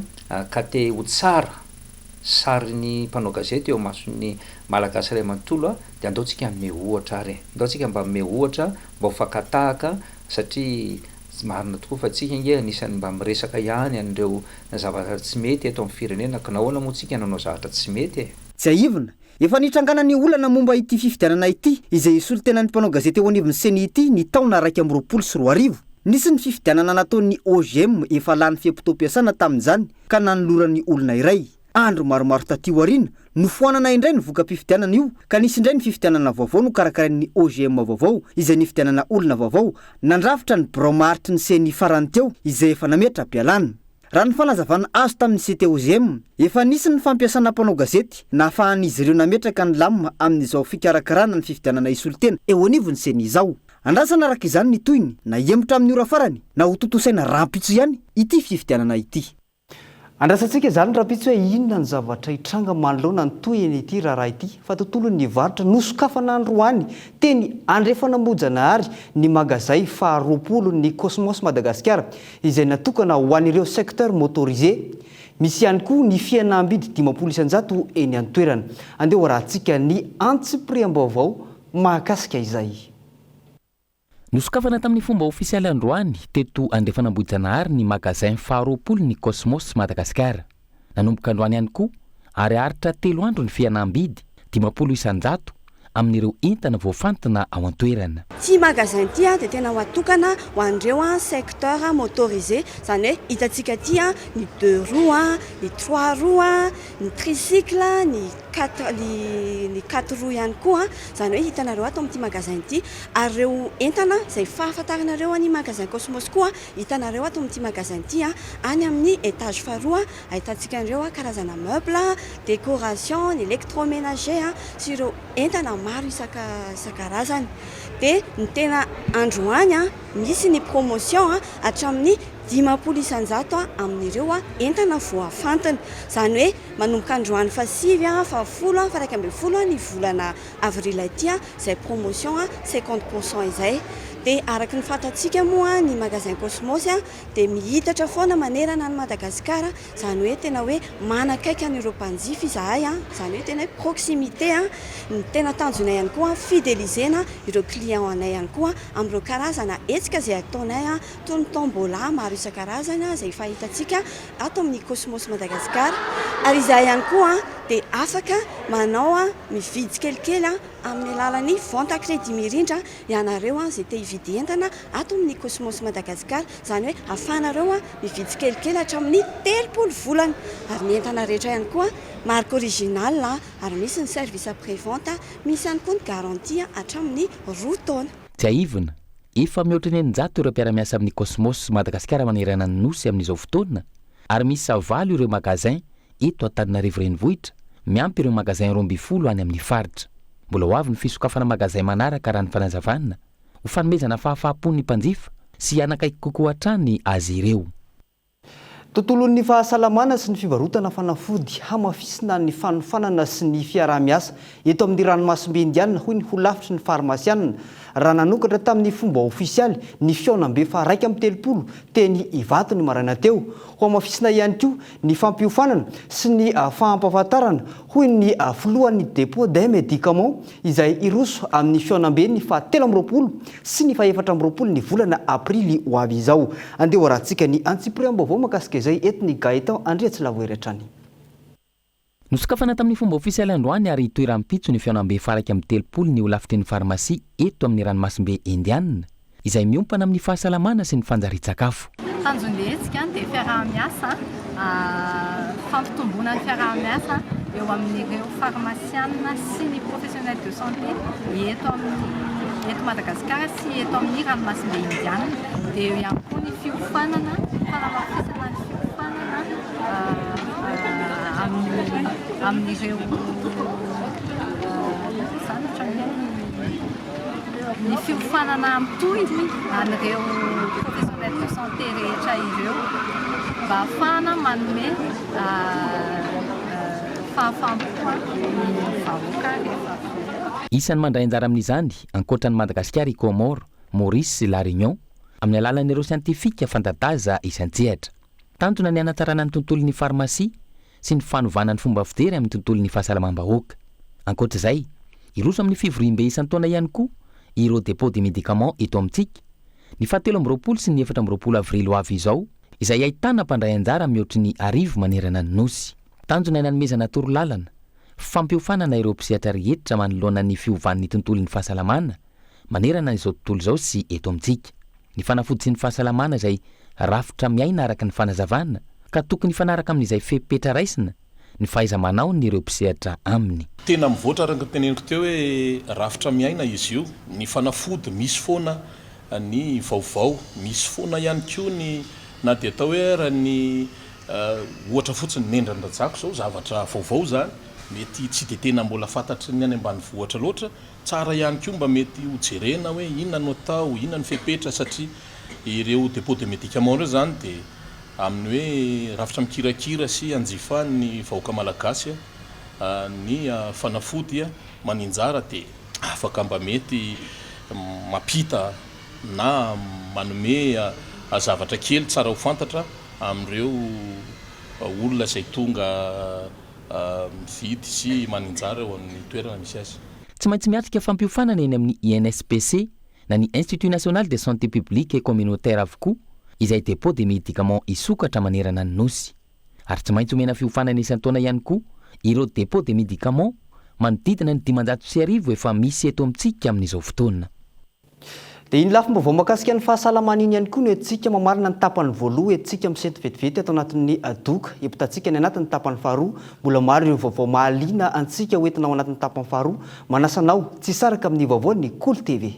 Speaker 11: ka te ho tsara sarin'ny mpanao gazety eo imason'ny Malagasy iray manontolo dia andao tsika hanome ohatra ary e! Andao tsika mba hanome ohatra mba ho fakan-tahaka satria marina tokoa fa tsika ange anisan'ny mba miresaka ihany an'ireo zavatra tsy mety eto amin'ny firenena ka nahoana moa tsika nanao zavatra tsy mety e?
Speaker 4: Tsiahivina, efa nitrangana ny olana momba ity fifidianana ity izay hisolo tena ny mpanao gazety eo anivon'ny Ceni ity ny taona 2021. Nisy ny fifidianana nataon'ny OGM efa lany fe-potoam-piasana tamin'izany ka nanolorany olona iray. Andro maromaro taty aoriana, nofoanana indray ny voka-pifidianana io ka nisy indray ny fifidianana vaovao nokarakarain'ny OGM vaovao izay nifidianana olona vaovao nandrafitra ny birao maharitry ny Ceni farany teo izay efa nametra-pialana. Raha ny fanazavana azo tamin'ny CTOGM, efa nisy ny fampiasana mpanao gazety nahafahan'izy ireo nametraka ny lamina amin'izao fikarakarana ny fifidianana hisolo tena eo anivon'ny Ceni izao. Andrasana araka izany ny tohiny na hihemotra amin'ny ora farany na hotontosaina rahampitso ihany ity fifidianana ity. Andrasantsika izany rahampitso hoe inona ny zavatra hitranga manoloana ny tohin'ity raharaha ity fa tontolon'ny varotra nosokafana androany teny Andrefanambohijanahary ny magazay faha 20 ny Cosmos Madagasikara izay natokana ho an'ireo secteur motorisé. Misy ihany koa ny fihenam-bidy 50% eny an-toerana. Andeha hoarahantsika ny antsipiriam-baovao mahakasika izay.
Speaker 5: Nosokafana tamin'ny fomba ofisialy androany teto Andrefanambohijanahary ny magasin faha 20 ny Cosmos Madagasikara. Nanomboka androany ihany koa ary haharitra telo andro ny fihenam-bidy, 50%, amin'ireo entana voafantina ao an-toerana.
Speaker 12: Ity magasin ity dia tena ho atokana ho an'ireo secteur motorisé, izany hoe hitantsika aty ny deux roues, ny trois roues, ny tricycle, ny quatre ny ny quatre roues ihany koa, izany hoe hitanareo ato amin'ity magasin ity, ary ireo entana izay fahafantaranareo an'i magasin Cosmos koa hitanareo ato amin'ity magasin ity, any amin'ny étage faharoa ahitantsika an'ireo karazana meuble, décoration, ny électroménager sy ireo entana maro isan-karazany. Dia ny tena androany misy ny promotion hatramin'ny 50% amin'ireo entana voafantina, izany hoe Manomboka androany fahasivy, fahafolo, faha 11 ny volana avril ity izay promotion 50 pourcent izay. Dia araka ny fantatsika moa ny magasin Cosmos dia mihitatra foana manerana an'i Madagasikara, izany hoe tena hoe manakaiky an'ireo mpanjifa izahay, izany hoe tena hoe proximité. Ny tena tanjonay ihany koa fidéliser-na ireo client anay ihany koa amin'ireo karazana hetsika izay ataonay toy ny tombola maro isan-karazany izay efa hitantsika ato amin'ny Cosmos Madagascar ary izahay ihany koa dia afaka manao mividy tsikelikely amin'ny alalan'ny vente à crédit mirindra ianareo izay te hividy entana ato amin'ny Cosmos Madagascar, izany hoe ahafahanareo mividy tsikelikely hatramin'ny 30 volana ary ny entana rehetra ihany koa marque originale ary misy ny service après vente, misy ihany koa ny garantie hatramin'ny roa taona.
Speaker 5: Tsiahivina, Efa mihoatra ny 600 ireo mpiara-miasa amin'ny Cosmos Madagasikara manerana ny Nosy amin'izao fotoana ary miisa valo ireo magasin eto Antananarivo Renivohitra, miampy ireo magasin 12 any amin'ny faritra. Mbola ho avy ny fisokafana magasin manaraka raha ny fanazavana, ho fanomezana fahafaham-po ny mpanjifa sy hanakaiky kokoa hatrany azy ireo.
Speaker 4: Tontolon'ny fahasalamana sy ny fivarotana fanafody, hamafisina ny fanofanana sy ny fiaraha-miasa eto amin'ny ranomasimbe Indiana hoy ny holafitry ny farmasianina raha nanokatra tamin'ny fomba ofisialy ny fihaonambe faha 31 teny Ivato ny maraina teo. Hohamafisina ihany koa ny fampiofanana sy ny fahampahafantarana hoy ny filohan'ny Dépôt des médicaments izay hiroso amin'ny fihaonambe ny faha 23 sy ny faha 24 ny volana aprily ho avy izao. Andeha ho arahantsika ny antsipiriam-baovao mahakasika izay eto ny Gaëtan Andriatsilavohery hatrany.
Speaker 5: Nosokafana tamin'ny fomba ofisialy androany ary hitohy rahampitso ny fihaonambe faha 31 ny holafitry ny farmasia eto amin'ny ranomasimbe Indiana. izay miompana amin'ny fahasalamana sy ny fanjarian-tsakafo.
Speaker 13: Tanjon'ny hetsika dia fiaraha-miasa, fampitomboana ny fiaraha-miasa eo amin'ireo farmasianina sy ny professionnels de santé eto amin'ny eto Madagasikara sy eto amin'ny ranomasimbe Indiana. Dia eo ihany koa ny fiofanana, fanamafisana ny fiofanana amin'ny amin'ireo izany ohatran'ny hoe ny fiofanana mitohy an'ireo professionnels de santé rehetra ireo mba hahafahana manome fahafaham-po ny vahoaka rehefa avy eo.
Speaker 5: Isan'ny mandray anjara amin'izany, ankoatra an'i Madagasikara i Comores, Maurice sy La Réunion, amin'ny alalan'ireo siantifika fanta-daza isan-tsehatra. Tanjona ny hanatsarana ny tontolon'ny farmasia sy ny fanovana ny fomba fijery amin'ny tontolon'ny fahasalamam-bahoaka. Ankoatra izay, hiroso amin'ny fivoriambe isan-taona ihany koa ireo dépôt de médicaments eto amintsika, ny fahatelo amby 20 sy ny 24 avrily ho avy izao, izay ahitana mpandray anjara mihoatry ny 1000 manerana ny Nosy. Tanjona ny hanomezana torolalana, fampiofanana ireo mpisehatra rehetra manoloana ny fiovan'ny tontolon'ny fahasalamana manerana izao tontolo izao sy eto amintsika. Ny fanafody sy ny fahasalamana izay rafitra miaina araka ny fanazavana ka tokony hifanaraka amin'izay fepetra raisina ny fahaiza-manaon'ireo mpisehatra aminy.
Speaker 14: Tena mivoatra araka ny teneniko teo hoe rafitra miaina izy io, ny fanafody misy foana ny vaovao, misy foana ihany koa ny na dia atao hoe ara ny ohatra fotsiny nendran'ny rajako izao zavatra vaovao izany mety tsy dia tena mbola fantatry ny any ambanivohitra loatra Tsara ihany koa mba mety ho jerena hoe inona no atao, inona ny fepetra satria ireo dépôt de médicament ireo izany dia Amin'ny hoe rafitra mikirakira sy hanjifan'ny vahoaka malagasy ny fanafody maninjara dia afaka mba mety mampita na manome zavatra kely tsara ho fantatra amin'ireo olona izay tonga mividy sy maninjara eo amin'ny toerana misy azy.
Speaker 5: Tsy maintsy miatrika fampiofanana eny amin'ny INSPC na ny Institut National de Santé Publique et Communautaire avokoa izay dépôt de médicaments hisokatra manerana ny Nosy. Ary tsy maintsy omena fiofanana isan-taona ihany koa ireo dépôt de médicaments manodidina ny 1500 efa misy eto amintsika amin'izao fotoana.
Speaker 4: Dia iny lafim-baovao mahakasika ny fahasalamana iny ihany koa no entintsika mamarana ny tapany voaloha entintsika misento vetivety ato anatin'ny doka hiampitatsika ny anatin'ny tapany faharoa. Mbola maro ireo vaovao mahaliana antsika ho entina ao anatin'ny tapany faharoa. Manasa anao tsy hisaraka amin'ny vaovaon'ny Kolo TV.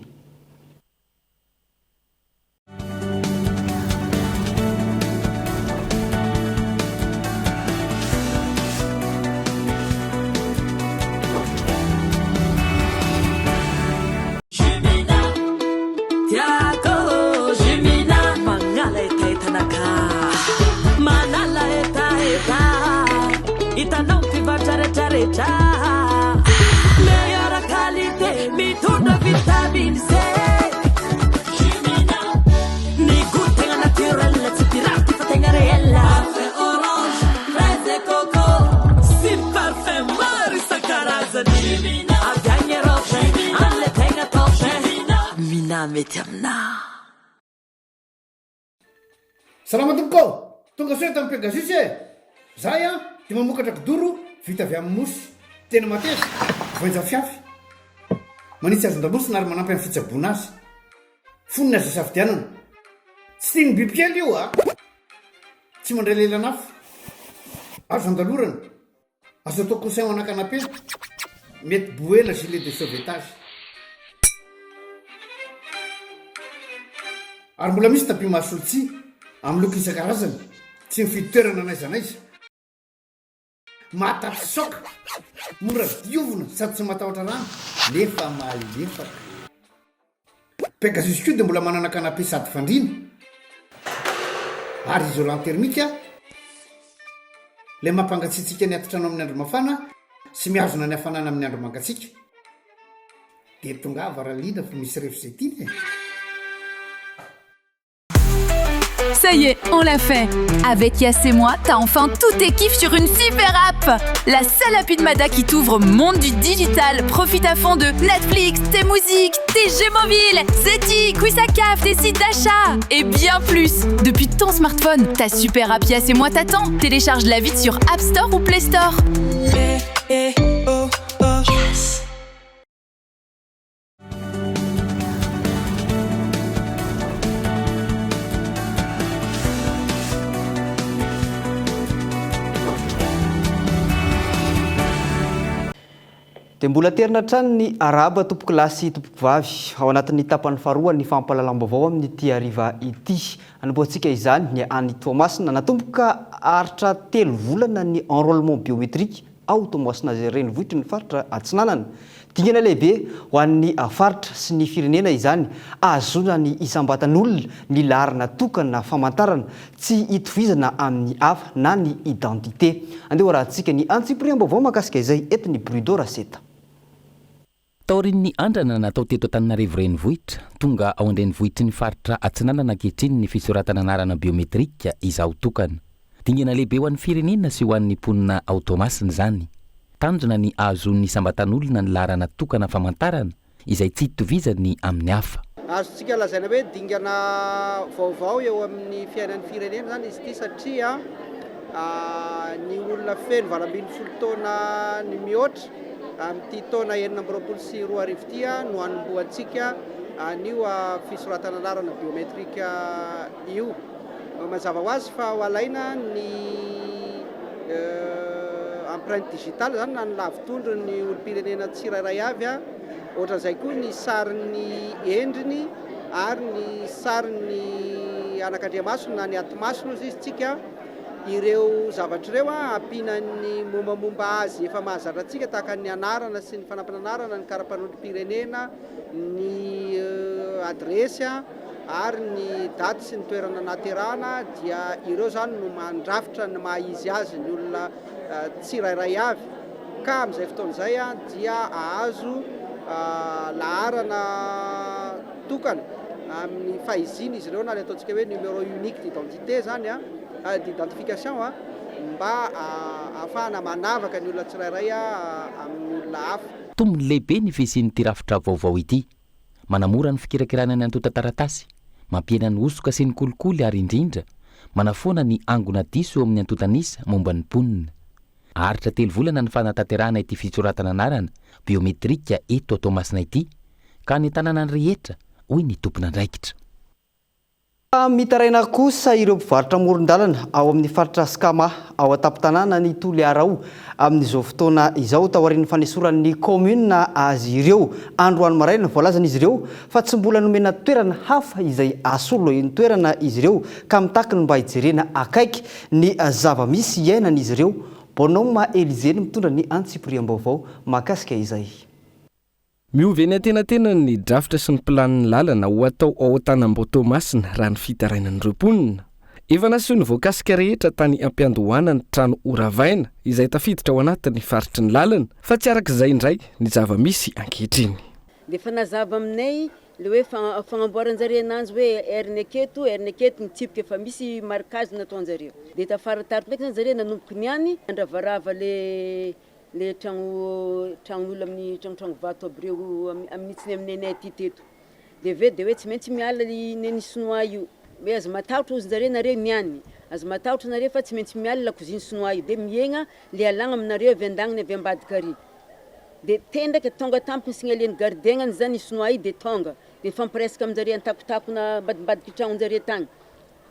Speaker 3: Salama tompoko ô! Tonga soa eto amin'ny Pegasus e! Zahay an dia mamokatra kidoro vita avy amin'ny mousse. Tena mateza, voainja fiafy. Manitsy hazon-damosina ary manampy amin'ny fitsaboana azy. Fonony azo isafidianana. Tsy tian'ny bibikely io a! Tsy mandray lelan'afo. Azo andalorana. Azo atao coussin ho ana canapé. Mety boena gilet de sauvetage. Ary mbola misy tapis mahasolo tsihy, amin'ny loko isan-karazany. Tsy mifidy toerana n'aiza n'aiza. Mahatapy-saoka, mora diovina sady tsy matahotra rano nefa malefaka. Pegasus koa dia mbola manana canapé sady fandriana ary isolant thermique ilay mampangatsiatsiaka ny atitrano amin'ny andro mafana sy mihazona ny hafanana amin'ny andro mangatsiaka. Dia tongava raha liana fa misy ref izay tiana e!
Speaker 15: Ça y est, on l'a fait Avec Yas et moi, t'as enfin tous tes kiffs sur une super app La seule appli de Mada qui t'ouvre au monde du digital. Profite à fond de Netflix, tes musiques, tes jeux mobiles, Zeti, Quizakaf, tes sites d'achat et bien plus Depuis ton smartphone, ta super app Yas et moi t'attend. Télécharge la vite sur App Store ou Play Store.
Speaker 1: Eh, oh, oh. Yes.
Speaker 4: Dia mbola terina hatrany ny arahaba tompokolahy sy tompokovavy ao anatin'ny tapany faharoa ny fampahalalam-baovao amin'ity hariva ity. Anombohantsika izany ny any Toamasina. Natomboka haharitra telo volana ny enrôlement biométrique ao Toamasina izay renivohitry ny faritra Atsinanana. Dingana lehibe ho an'ny faritra sy ny firenena izany ahazoana ny isam-batan'olona ny laharana tokana famantarana tsy itovizana amin'ny hafa na ny identité. Andeha hoarahantsika ny antsipiriam-baovao mahakasika izay entin'i Brudo Raseta.
Speaker 5: Taorian'ny andrana natao teto Antananarivo Renivohitra, tonga ao an-drenivohitry ny faritra Atsinanana ankehitriny ny fisoratana anarana biometrika izaho tokana. Dingana lehibe ho an'ny firenena sy ho an'ny mponina ao Toamasina izany. Tanjona ny hahazoan'ny isam-batan'olona ny laharana tokana famantarana izay tsy itovizany amin'ny hafa.
Speaker 16: Azontsika lazaina hoe dingana vaovao eo amin'ny fiainan'ny firenena izany izy ity satria ny olona feno 18 taona ny mihoatra Amin'ity taona 2026 ity no hanombohantsika an'io fisoratana anarana biometrika io. Mazava ho azy fa ho alaina ny empreinte digitale izany na ny lavotondron'ny olom-pirenena tsirairay avy, ohatran'izay koa ny sarin'ny endriny ary ny sarin'ny anakandriamasony na ny atimasony hozy izy tsika. Ireo zavatra ireo ampiana ny mombamomba azy efa mahazatra antsika tahaka ny anarana sy ny fanampin'anarana, ny kara-panondrom-pirenena, ny adiresy. ary ny daty sy ny toerana nahaterahana dia ireo izany no mandrafitra ny maha izy azy ny olona tsirairay avy ka amin'izay fotoana izay dia ahazo laharana tokana amin'ny fahiziana izy ireo na ilay ataontsika hoe numéro unique d'identité izany d'identification mba ahafahana manavaka ny olona tsirairay amin'ny olona hafa.
Speaker 5: Tombony lehibe ny fisian'ity rafitra vaovao ity. Manamora ny fikirakirana ny antontan-taratasy, mampihena ny hosoka sy ny kolikoly ary indrindra, manafoana ny angona diso eo amin'ny antontan'isa momba ny mponina. Haharitra telo volana ny fanatanterahana ity fisoratana anarana biometrika eto Toamasina ity ka hanentanana ny rehetra, hoy ny tompon'andraikitra.
Speaker 4: Mitaraina kosa ireo mpivarotra amoron-dalana ao amin'ny faritra Scama ao an-tampon-tanànan'i Toliara ao amin'izao fotoana izao taorian'ny fanesoran'ny kaominina azy ireo androany maraina. Voalazan'izy ireo fa tsy mbola nomena toerana hafa izay hasolo ny toerana izy ireo ka mitaky ny mba hijerena akaiky ny zava-misy iainan'izy ireo. Bonhomme Elysée no mitondra ny antsipiriam-baovao mahakasika izay.
Speaker 17: Miova eny antenatenany ny drafitra sy ny planin'ny lalana ho atao ao Antanambao Toamasina raha ny fitarainan'ireo mponina. Efa naseho ny voakasika rehetra tany ampiandohana ny trano horavaina izay tafiditra ao anatin'ny faritry ny lalana fa tsy araka izay indray ny zava-misy ankehitriny.
Speaker 18: Dia efa nazava aminay le hoe fagnamboaran-jare ananjy hoe air-ny aketo, air-ny aketo, ny tsipika efa misy marquage nataon-jareo. Dia tafara tary ndraiky zany zare nanomboka niany nandravarava le Le tragno tragnon'olo amin'ny tragnotragno vato aby reo amin'ny hitsiny amin'ny nenay aty teto de aveo de hoe tsy maintsy miala i neny sinoa io hoe aza matahotra ozy njare nareo niany aza matahotra nareo fa tsy maintsy miala lakozia sinoa io de mihegna le alagna aminareo avy andagniny avy ambadika ary de tendraka tonga tampoky ny signalen'ny gardienany zany i sinoa io de tonga de mifampiresaka aminjare antakotakona ambadimbadiky tragnonjare tagny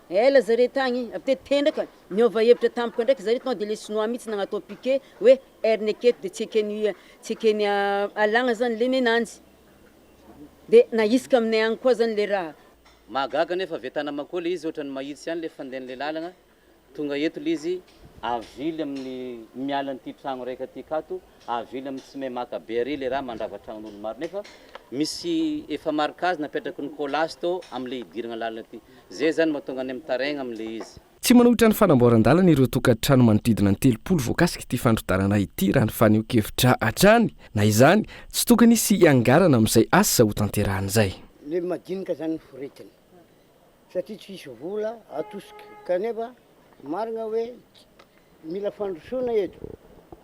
Speaker 18: ela zare tagny avy teo tendraka Niova hevitra tampoka ndraiky zareo tonga de le sinoa mihitsy nagnatao piquet hoe air-ny aketo de tsy ekeny tsy ekeny alagna zany le nenanjy de nahisika aminay agny koa zany le raha.
Speaker 19: Mahagaga anefa avy Antanamakoa le izy ohatran'ny mahitsy ihany le fandehan'le lalagna, tonga eto le izy avily amin'ny miala an'ity tragno raika aty akato avily amin'ny tsy mahay maka be ary le raha mandrava tragnon'olo maro nefa misy efa marquage napetraky ny colas tao amle hidiragna lalana aty, zay zany mahatonga anay mitaraigna amle izy.
Speaker 17: Tsy manohitra ny fanamboaran-dalana ireo tokantrano manodidina ny 30 voakasik'ity fandrodanana ity raha ny fanehoan-kevitra hatrany. Na izany, tsy tokony hisy hiangarana amin'izay asa hotanterahana izay.
Speaker 20: Le madinika zany foretina satria tsisy vola atosika kanefa marina hoe mila fandrosoana eto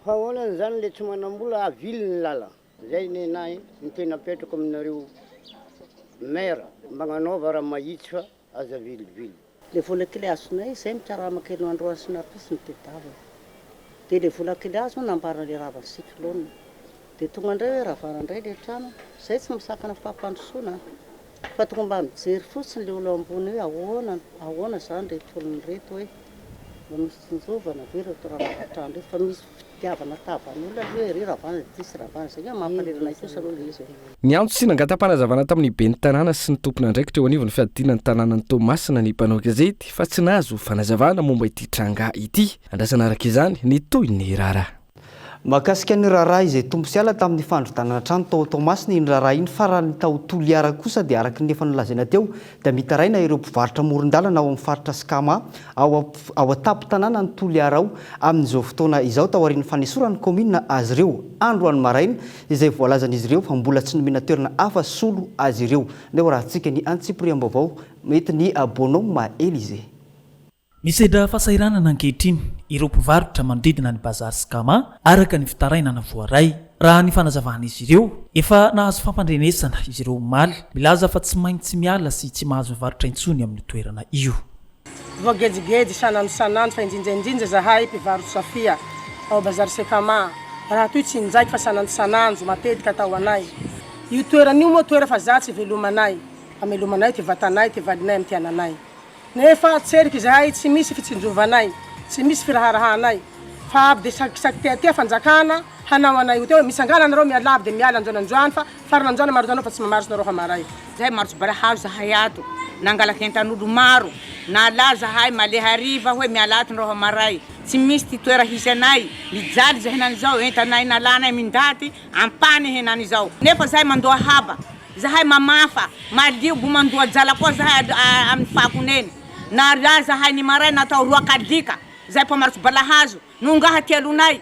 Speaker 20: fa ahoana zany le tsy manambola avily ny lalana. Zay nenahy no tena apetrako aminareo maire, magnanaova raha mahitsy fa aza avilivily.
Speaker 21: Le vola kely azonay zay mikarama kely androany sy nahapisy no tedavina. De le vola kely azo nambarana le ravan'ny cyclone. De tonga ndray hoe ravana ndray le trano, zay tsy misakana fampandrosoana an! Fa tonga mba mijery fotsiny le olo ambony hoe ahoana ahoana zany reto olona reto hoe mba misy tsinjovana ve reto ravana trano reto fa misy fitiavana tavan'olona aloha hoe ry ravana de ty sy ravana zay nga mampalahelo anay kosa aloha le izy e.
Speaker 17: Niantso sy nangata-panazavana tamin'ny ben'ny tanàna sy ny tompon'andraikitra eo anivon'ny fiadiana ny tanànan'i Toamasina ny mpanao gazety fa tsy nahazo fanazavana momba ity tranga ity. Andrasana araka izany ny tohin'ny raharaha.
Speaker 4: Mahakasika ny raharaha izay tompo sy ala tamin'ny fandrodanana trano tao Toamasina iny raharaha iny fa raha ny tao Toliara kosa dia araka ny efa nolazaina teo dia mitaraina ireo mpivarotra amoron-dalana ao amin'ny faritra Scama ao ao an-tampon-tanànan'i Toliara ao amin'izao fotoana izao taorian'ny fanesoran'ny kaominina azy ireo androany maraina izay voalazan'izy ireo fa mbola tsy nomena toerana hafa solo azy ireo. Ndeha horahantsika ny antsipiriam-baovao entin'i Bonhomme Elysée.
Speaker 22: Misedra fahasahiranana ankehitriny ireo mpivarotra manodidina ny Bazary Scama, araka ny fitarainana voaray. Raha ny fanazavan'izy ireo, efa nahazo fampandrenesana izy ireo omaly, milaza fa tsy maintsy miala sy tsy mahazo mivarotra intsony amin'io toerana io.
Speaker 23: Voagejigejy isan'andro isan'andro fa indrindra indrindra zahay mpivarotra fia ao Bazary Secama raha toy tsy indraiky fa isan'andro isan'andro matetika atao anay. Io toerana io moa toera fa zatsy ivelomanay, amelomanay ty vatanay, ty valinay amty ananay. Nefa tseriky izahay tsy misy fitsinjovanay, tsy misy firaharahanay, fa avy dia sakisaky teatea fanjakana hanao anay ho teo hoe mitsangana nareo mialà avy dia miala androany androany fa farany androany maroto anao fa tsy mamaroso nareo hamaray.
Speaker 24: Zahay marotsy barahazo zahay ato, nangalaky entan'olo maro, nalà zahay male hariva hoe miala ato nareo hamaray, tsy misy ty toera hisy anay, mijaly zahay henany zao, entanay nalanay mindaty ampany henany zao, nefa zahay mandoa haba. Zahay mamafa, malio, mbo mandoa jala koa zahay amin'ny fakony eny. Narià zahay ny maraina atao roak'alika, zahay mpamarotsy balahazo, no ngaha telonay,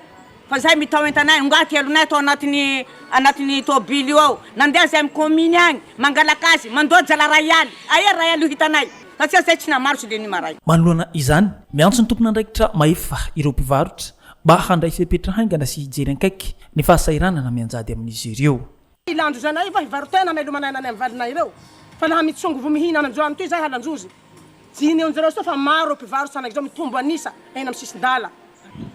Speaker 24: fa zahay mitao entanay, no ngaha telonay atao anatin'ny anatin'ny tôbily io ao. Nandeha zahay amin'ny kaominy agny, mangalaka azy, mandoa jala ray aly, aia ray aly io hitanay, satria zahay tsy namarotsy le ny maray.
Speaker 22: Manoloana izany, miantso ny tompon'andraikitra mahefa ireo mpivarotra mba handray fepetra haingana sy hijery ankaiky ny fahasahiranana mianjady amin'izy ireo.
Speaker 23: Ilandrozanay va hivarotena hamelomana aina any amin'ny valinay ireo fa laha mitsongo vo mihinana androany toy izay halandrozy. Diniho jereo soa fa maro ireo mpivarotra anay izao mitombo an'isa eny amin'ny sisin-dala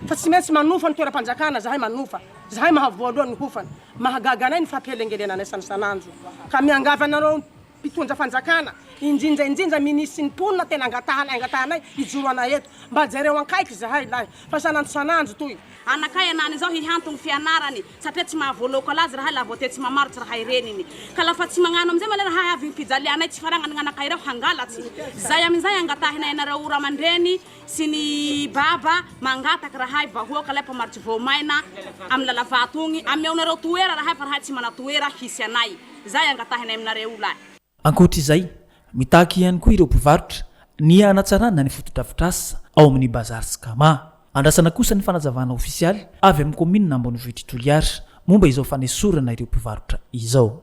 Speaker 23: fa tsy maintsy manofa ny toeram-panjakana zahay manofa zahay mahavoaloha ny hofany. Mahagaga anay ny fampihelengelenanay isan'isan'andro ka miangavy anareo mpitondra fanjakana, indrindra indrindra minisitry ny mponina tena angatahanay angatahanay hijoro anay eto mba jereo ankaiky zahay lahy fa isan'andro isan'andro toy
Speaker 6: Anakay anany zao hihantogny fianarany satria tsy mahavoaloko alazy rahay laha vao te tsy mamarotsy rahay reniny ka lafa tsy magnano amizay ma le rahay avy gny fijalianay tsy faragnany gnanakay reo hangalatsy zay amizay angatahinay anareo ramandreny sy ny baba mangataky rahay vahoaka lay mpamarotsy voamaina amy lalavato ogny ameonareo toera rahay fa rahay tsy mana toera hisy anay Zay angatahinay aminareo io lahy.
Speaker 22: Ankoatra izay, mitaky ihany koa ireo mpivarotra ny hanatsarana ny fotodrafitrasa ao amin'ny Bazar Scama. Andrasana kosa ny fanazavana ofisialy avy amin'ny kaominina ambonivohitr'i Toliara momba izao fanesorana ireo mpivarotra izao.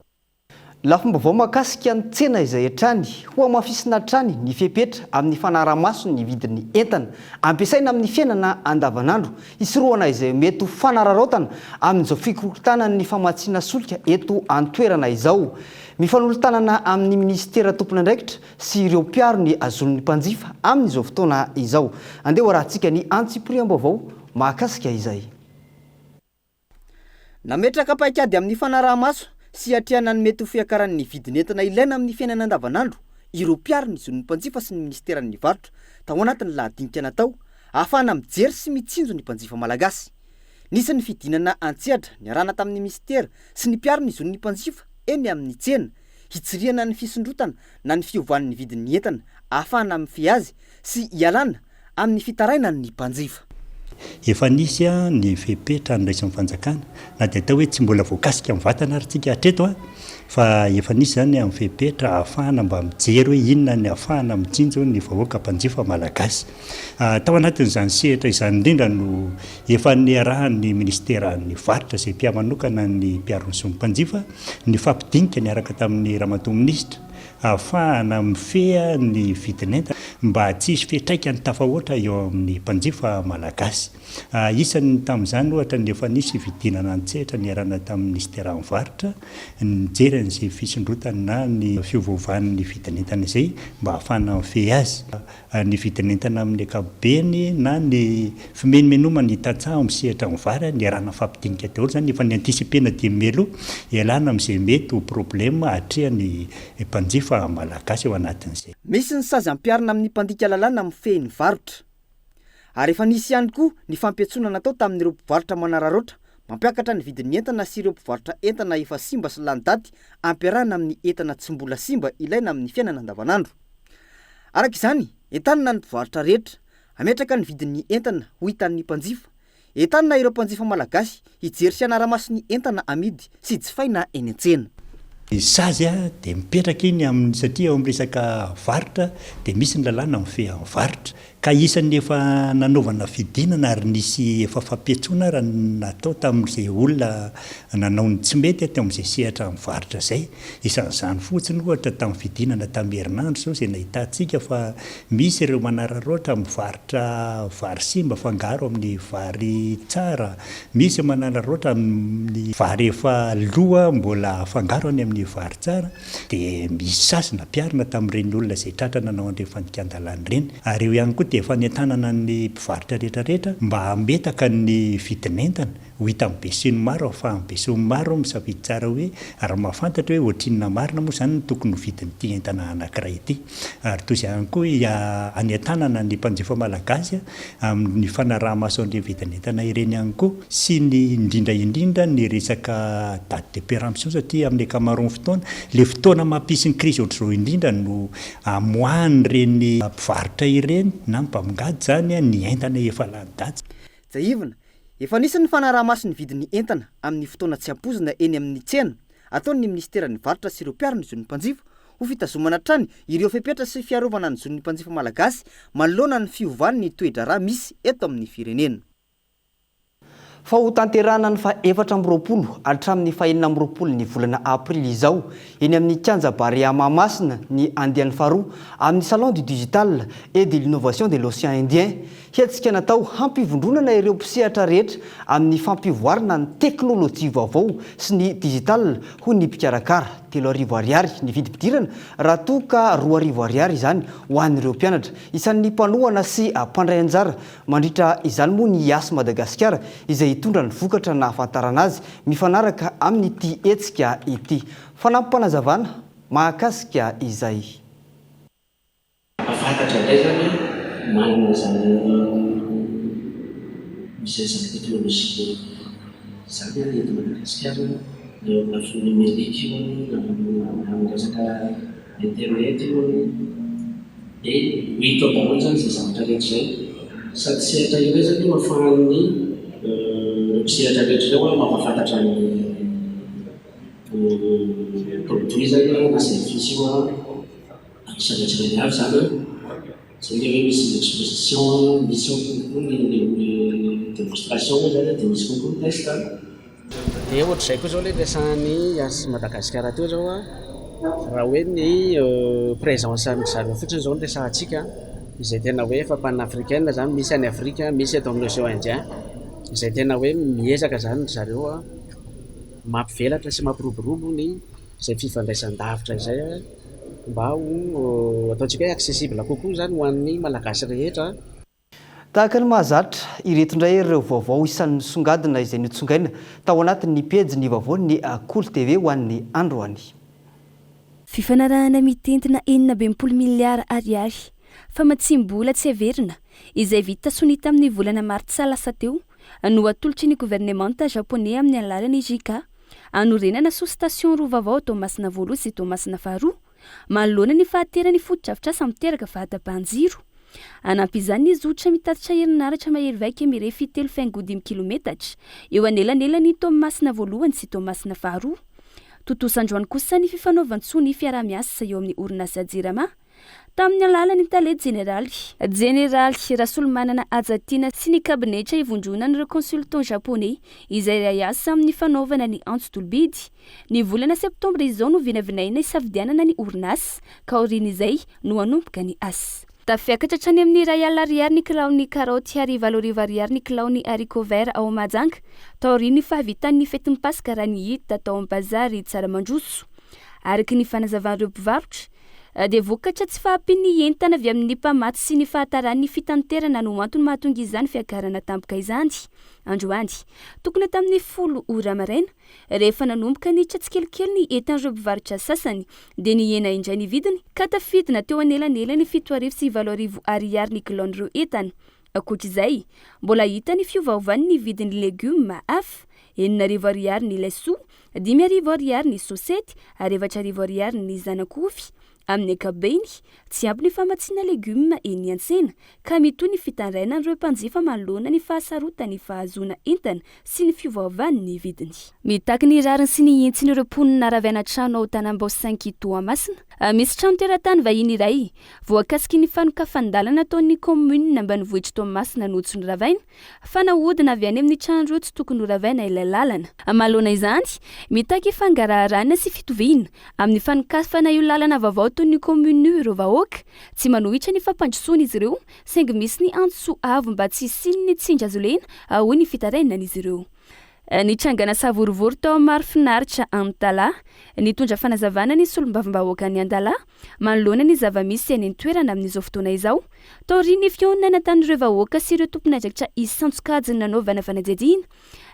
Speaker 4: Lafim-baovao mahakasika ny tsena izay hatrany. Hohamafisina hatrany ny fepetra amin'ny fanaraha-maso ny vidin'ny entana ampiasaina amin'ny fiainana andavanandro Hisorohana izay mety ho fanararaotana amin'izao fikorontanan'ny famatsiana solika eto an-toerana izao. Mifanolo-tanana amin'ny minisitera tompon'andraikitra sy ireo mpiaro ny zon'ny mpanjifa amin'izao fotoana izao. Andeha hoarahantsika ny antsipiriam-baovao mahakasika izay. Nametraka paikady amin'ny fanaraha-maso sy hiatrehana ny mety ho fiakaran'ny vidin'entana ilaina amin'ny fiainana andavanandro ireo mpiaro ny zon'ny mpanjifa sy ny minisiteran'ny varotra tao anatin'ny lahadinika natao ahafahana mijery sy mitsinjo ny mpanjifa malagasy. Nisy ny fidinana an-tsehatra niarahana tamin'ny minisitera sy ny mpiaro ny zon'ny mpanjifa eny amin'ny tsena hitsirihana ny fisondrotana na ny fiovan'ny vidin'ny entana ahafahana mifehy azy sy hialana amin'ny fitarainan'ny mpanjifa.
Speaker 7: Efa nisy ny fepetra noraisin'ny fanjakana, na dia atao hoe tsy mbola voakasika mivantana ary tsika hatreto fa efa nisy izany ny fepetra ahafahana mba mijery hoe inona ny ahafahana mitsinjo ny vahoaka mpanjifa malagasy. Tao anatin'izany sehatra izany indrindra no efa niarahan'ny minisiteran'ny varotra izay mpiahy manokana ny mpiaro ny zon'ny mpanjifa nifampidinika niaraka tamin'ny ramatoa minisitra ahafahana mifehy ny vidin'entana mba tsy hisy fiantraikany tafahoatra eo amin'ny mpanjifa malagasy. Isan'ny tamin'izany ohatra ny efa nisy fidinana an-tsehatra niarahana tamin'ny minisiteran'ny varotra nijery an'izay fisondrotana na ny fiovaovan'ny vidin'entana izay mba ahafahana mifehy azy. Ny vidin'entana amin'ny ankapobeny na ny fimenomenoman'ny tantsaha ao amin'ny sehatra ny vary, niarahana nifampidinika daholo izany, efa ni-anticiper-na dia mialoha hialana amin'izay mety ho problème atrehan'ny mpanjifa malagasy ao anatin'izay.
Speaker 4: Misy ny sazy ampiharina amin'ny mpandika lalàna mifehy ny varotra. Ary efa nisy ihany koa ny fampiantsoana natao tamin'ireo mpivarotra manararaotra mampiakatra ny vidin'ny entana sy ireo mpivarotra entana efa simba sy lany daty ampiarahana amin'ny entana tsy mbola simba ilaina amin'ny fiainana andavanandro. Araka izany, entanina ny mpivarotra rehetra hametraka ny vidin'ny entana ho hitan'ny mpanjifa. Entanina ireo mpanjifa malagasy hijery sy hanara-maso ny entana amidy sy jifaina eny an-tsena.
Speaker 7: Ny sazy dia mipetraka iny amin'ny satria eo amin'ny resaka varotra dia misy ny lalàna mifehy amin'ny varotra. Ka isan'ny efa nanaovana fidinana ary nisy efa fampiantsoana ara natao tamin'izay olona nanao ny tsy mety teo amin'izay sehatra amin'ny varotra izay. Isan'izany fotsiny ohatra tamin'ny fidinana tamin'ny herinandro izao izay nahitantsika fa misy ireo manararaotra mivarotra vary simba afangaro amin'ny vary tsara, misy manararaotra amin'ny vary efa lo mbola afangaro any amin'ny vary tsara. Dia misy sazy nampiharina tamin'ireny olona izay tratra nanao an'ireny fandikan-dalàna ireny. Ary eo ihany koa dia fanentanana ny mpivarotra rehetra rehetra mba hametaka ny vidin'entana ho hitan'ny besinimaro ahafahan'ny besinimaro misafidy tsara hoe ary mahafantatra hoe ohatrinona marina moa izany no tokony ho vidin'ity entana anankiray ity. Ary toy izay ihany koa hanentanana ny mpanjifa malagasy amin'ny fanaraha-maso an'ireny vidin'entana ireny ihany koa sy ny indrindra indrindra ny resaka date de péremption satria amin'ny ankamaroan'ny fotoana, ilay fotoana mampisy ny crise ohatr'izao indrindra no amoahan'ireny mpivarotra ireny na ny mpamongady izany ny entana efa lany daty.
Speaker 4: Tsiahivina, efa nisy ny fanaraha-maso ny vidin'ny entana amin'ny fotoana tsy ampoizina eny amin'ny tsena. ataon'ny minisiteran'ny Varotra sy ireo mpiaro ny zon'ny mpanjifa ho fitazomana hatrany ireo fepetra sy fiarovana ny zon'ny mpanjifa malagasy manoloana ny fiovan'ny toe-draharaha misy eto amin'ny firenena. Fa ho tanterahana ny faha 24 hatramin'ny faha 26 ny volana aprily izao eny amin'ny kianja Barea Mahamasina ny andiany faharoa amin'ny Salon du Digital et de l'Innovation de l'Océan Indien. Hetsika natao hampivondronana ireo mpisehatra rehetra amin'ny fampivoarana ny teknolojia vaovao sy ny digital hoy ny mpikarakara. 3000 ariary ny vidim-pidirana raha toa ka 2000 ariary izany ho an'ireo mpianatra. Isan'ny mpanohana sy mpandray anjara mandritra izany moa ny Yas Madagasikara izay hitondra ny vokatra nahafantarana azy mifanaraka amin'ity hetsika ity. Fanampim-panazavana mahakasika izay.
Speaker 2: Fantatra indray izany manana izany misy an'izany teknolojia izany eto Madagasikara na eo amin'ny lafiny nomerika io na amin'ny resaka internet io dia ho hita ao daholo izany izay zavatra rehetra izay. Sady sehatra iray izany io ahafahan'ny ireo mpisehatra rehetra ireo mampahafantatra ny produit izany na service io. Zavatra tsirairay avy izany an, izay ilay hoe misy exposition an, misy ao konko ny démonstration moa izany an, dia misy konko ny test an.
Speaker 8: Dia ohatr'izay koa izao ilay resahan'i Yas Madagascar teo izao an, raha hoe ny présence an-dry zareo fotsiny izao no resahantsika an, izay tena hoe efa panafricaine izany, misy any Afrika, misy eto amin'ny Océan Indien, izay tena hoe miezaka izany ry zareo an, mampivelatra sy mampiroborobo ny izay fifandraisan-davitra izay mba ho ataontsika hoe accessible kokoa izany ho an'ny Malagasy rehetra.
Speaker 4: Tahaka ny mahazatra, ireto indray ireo vaovao isan'ny nisongadina izay notsongaina tao anatin'ny pejin'ny vaovaon'ny Kolo TV ho an'ny androany.
Speaker 9: Fifanarahana mitentina 66 miliara ariary, famatsiam-bola tsy averina, izay vita sonia tamin'ny volana martsa lasa teo, no atolotry ny governemanta Japoney amin'ny alalan'ny JICA, hanorenana sous-station roa vaovao ao Toamasina voalohany sy Toamasina faharoa, manoloana ny fahateran'ny fotodrafitrasa miteraka fahatapahan-jiro. Hanampy izany ny zotra mitatitra herinaratra mahery vaika mirefy telo faingo dimy kilometatra eo anelanelan'i Toamasina voalohany sy Toamasina faharoa. Tontosa androany kosa ny fifanaovan-tsoa ny fiaraha-miasa eo amin'ny orinasa Jirama Tamin'ny alalan'ny tale jeneraly, Jeneraly Rasolomanana Hajatiana sy ny kabinetra ivondronan'ireo consultants japonais izay iray asa amin'ny fanaovana ny antso tolobidy. Ny volana septambra izao no vinavinaina hisafidianana ny orinasa ka aorian'izay no hanomboka ny asa. Tafiakatra hatrany amin'ny 100 ariary ny kilaon'ny karaoty ary 8000 ariary ny kilaon'ny haricots verts ao Mahajanga taorian'ny fahavitan'ny fetin'ny Paska raha ny hita tao amin'ny bazary Tsaramandroso. Araka ny fanazavan'ireo mpivarotra, dia vokatra tsy fahampian'ny entana avy amin'ny mpamatsy sy ny fahataran'ny fitanterana no antony mahatonga izany fiakarana tampoka izany. Androany, tokony tamin'ny folo ora maraina, rehefa nanomboka niditra tsikelikely ny entan'ireo mpivarotra sasany, dia nihena indray ny vidiny ka tafidina teo anelanelan'ny 7000 sy 8000 ariary ny kilaon'ireo entana. Ankoatra izay, mbola hita ny fiovaovan'ny vidin'ny legioma hafa, 6000 ariary ny laisoa, 5000 ariary ny sosety ary 4000 ariary ny zanak'ovy. Amin'ny ankapobeny, tsy ampy ny famatsiana legioma eny an-tsena, ka mitohy ny fitarainan'ireo mpanjifa manoloana ny fahasarotan'ny fahazoana entana sy ny fiovaovan'ny vidiny. Mitaky ny rariny sy ny hitsiny ireo mponina ravaina trano ao Tanambao Cinq Toamasina. Misy trano teratany vahiny iray voakasiky ny fanokafan-dalana ataon'ny kaominina ambanivohitr'i Toamasina no tsy noravaina, fa nahodina avy any amin'ny trano ireo tsy tokony horavaina ilay lalana. Manoloana izany, mitaky fangaraharana sy fitoviana amin'ny fanokafana io lalana vaovao toy ny commune io ireo vahoaka. Tsy manohitra ny fampandrosoana izy ireo, saingy misy ny antso avo mba tsy hisian'ny tsindry azo lena, hoy ny fitarainan'izy ireo. Nitrangana savorovoro tao Marofinaritra Antalaha. Nitondra fanazavana ny solombavambahoakan'i Antalaha manoloana ny zava-misy any an-toerana amin'izao fotoana izao, taorian'ny fihaonana tamin'ireo vahoaka sy ireo tompon'andraikitra isan-tsokajiny nanaovana fanadihadiana.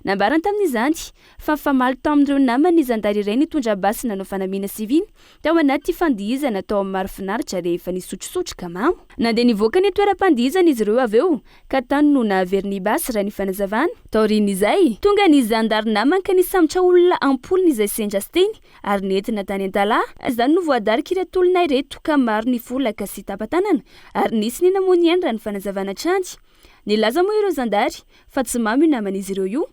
Speaker 9: Nambarany tamin'izany fa nifamaly tamin'ireo namany ny zandary iray nitondra basy nanao fanamiana sivily tao anaty fandihizana tao amin'ny Marofinaritra rehefa nisotrosotro ka mamo. Nandeha nivoaka ny toeram-pandihizana izy ireo avy eo ka tany no nahavery ny basy raha ny fanazavana. Taorian'izay, tonga ny zandary namany ka nisambotra olona am-polony izay sendra sy teny ary nentina tany Antalaha. Izany no voadarik'ireto olona ireto ka maro ny folaka sy tapa-tanana ary nisy ny namoy ny ainy raha ny fanazavana hatrany. Nilaza moa ireo zandary fa tsy mamo io naman'izy ireo io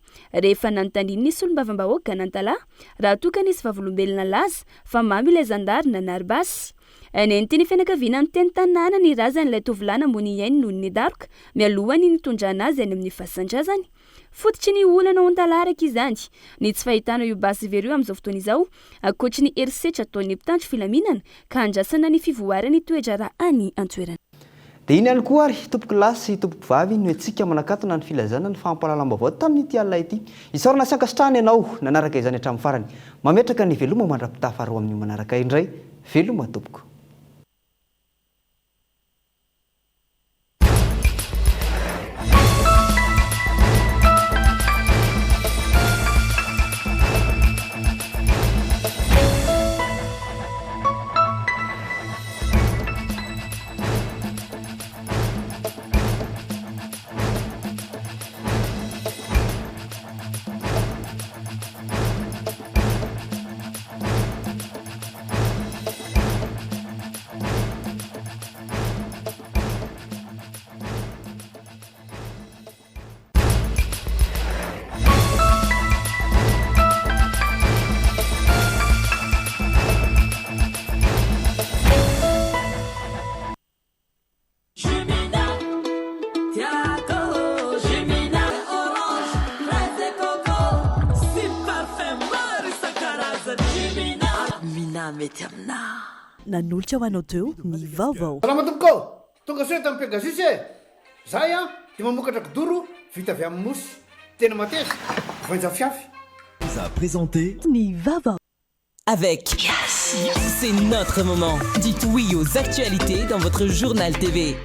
Speaker 9: rehefa nanontanian'ny solombavambahoaka an'Antalaha raha toa ka nisy vavolombelona nilaza fa mamo ilay zandary nanary basy. Nentin'ny fianakaviana niteny tanàna ny razan'ilay tovolahy namoy ny ainy noho ny daroka mialohan'ny nitondrana azy any amin'ny fasan-drazany. Fototry ny olana ao Antalaha araka izany ny tsy fahitana io basy very io amin'izao fotoana izao ankoatry ny herisetra ataon'ny mpitandro filaminana ka andrasana ny fivoaran'ny toe-draharaha any an-toerana.
Speaker 4: Dia iny ihany koa ary, tompokolahy sy tompokovavy, no entintsika manakatona ny filazana ny fampahalalam-baovao tamin'ity alina ity. Isaorana sy ankasitrahana ianao nanaraka izany hatramin'ny farany. Mametraka ny veloma mandra-pitafa roa amin'io manaraka indray. Veloma tompoko.
Speaker 10: Nanolotra ho anao teo ny vaovao.
Speaker 3: Salama tompoko ô! Tonga soa eto amin'ny Pegasus e! Zahay an dia mamokatra kidoro vita avy amin'ny mousse. Tena mateza, voainja fiafy.
Speaker 11: Vous a présenté.
Speaker 10: Ny vaovao.
Speaker 1: Avec Yes, c'est notre moment. Dites oui aux actualités dans votre journal TV.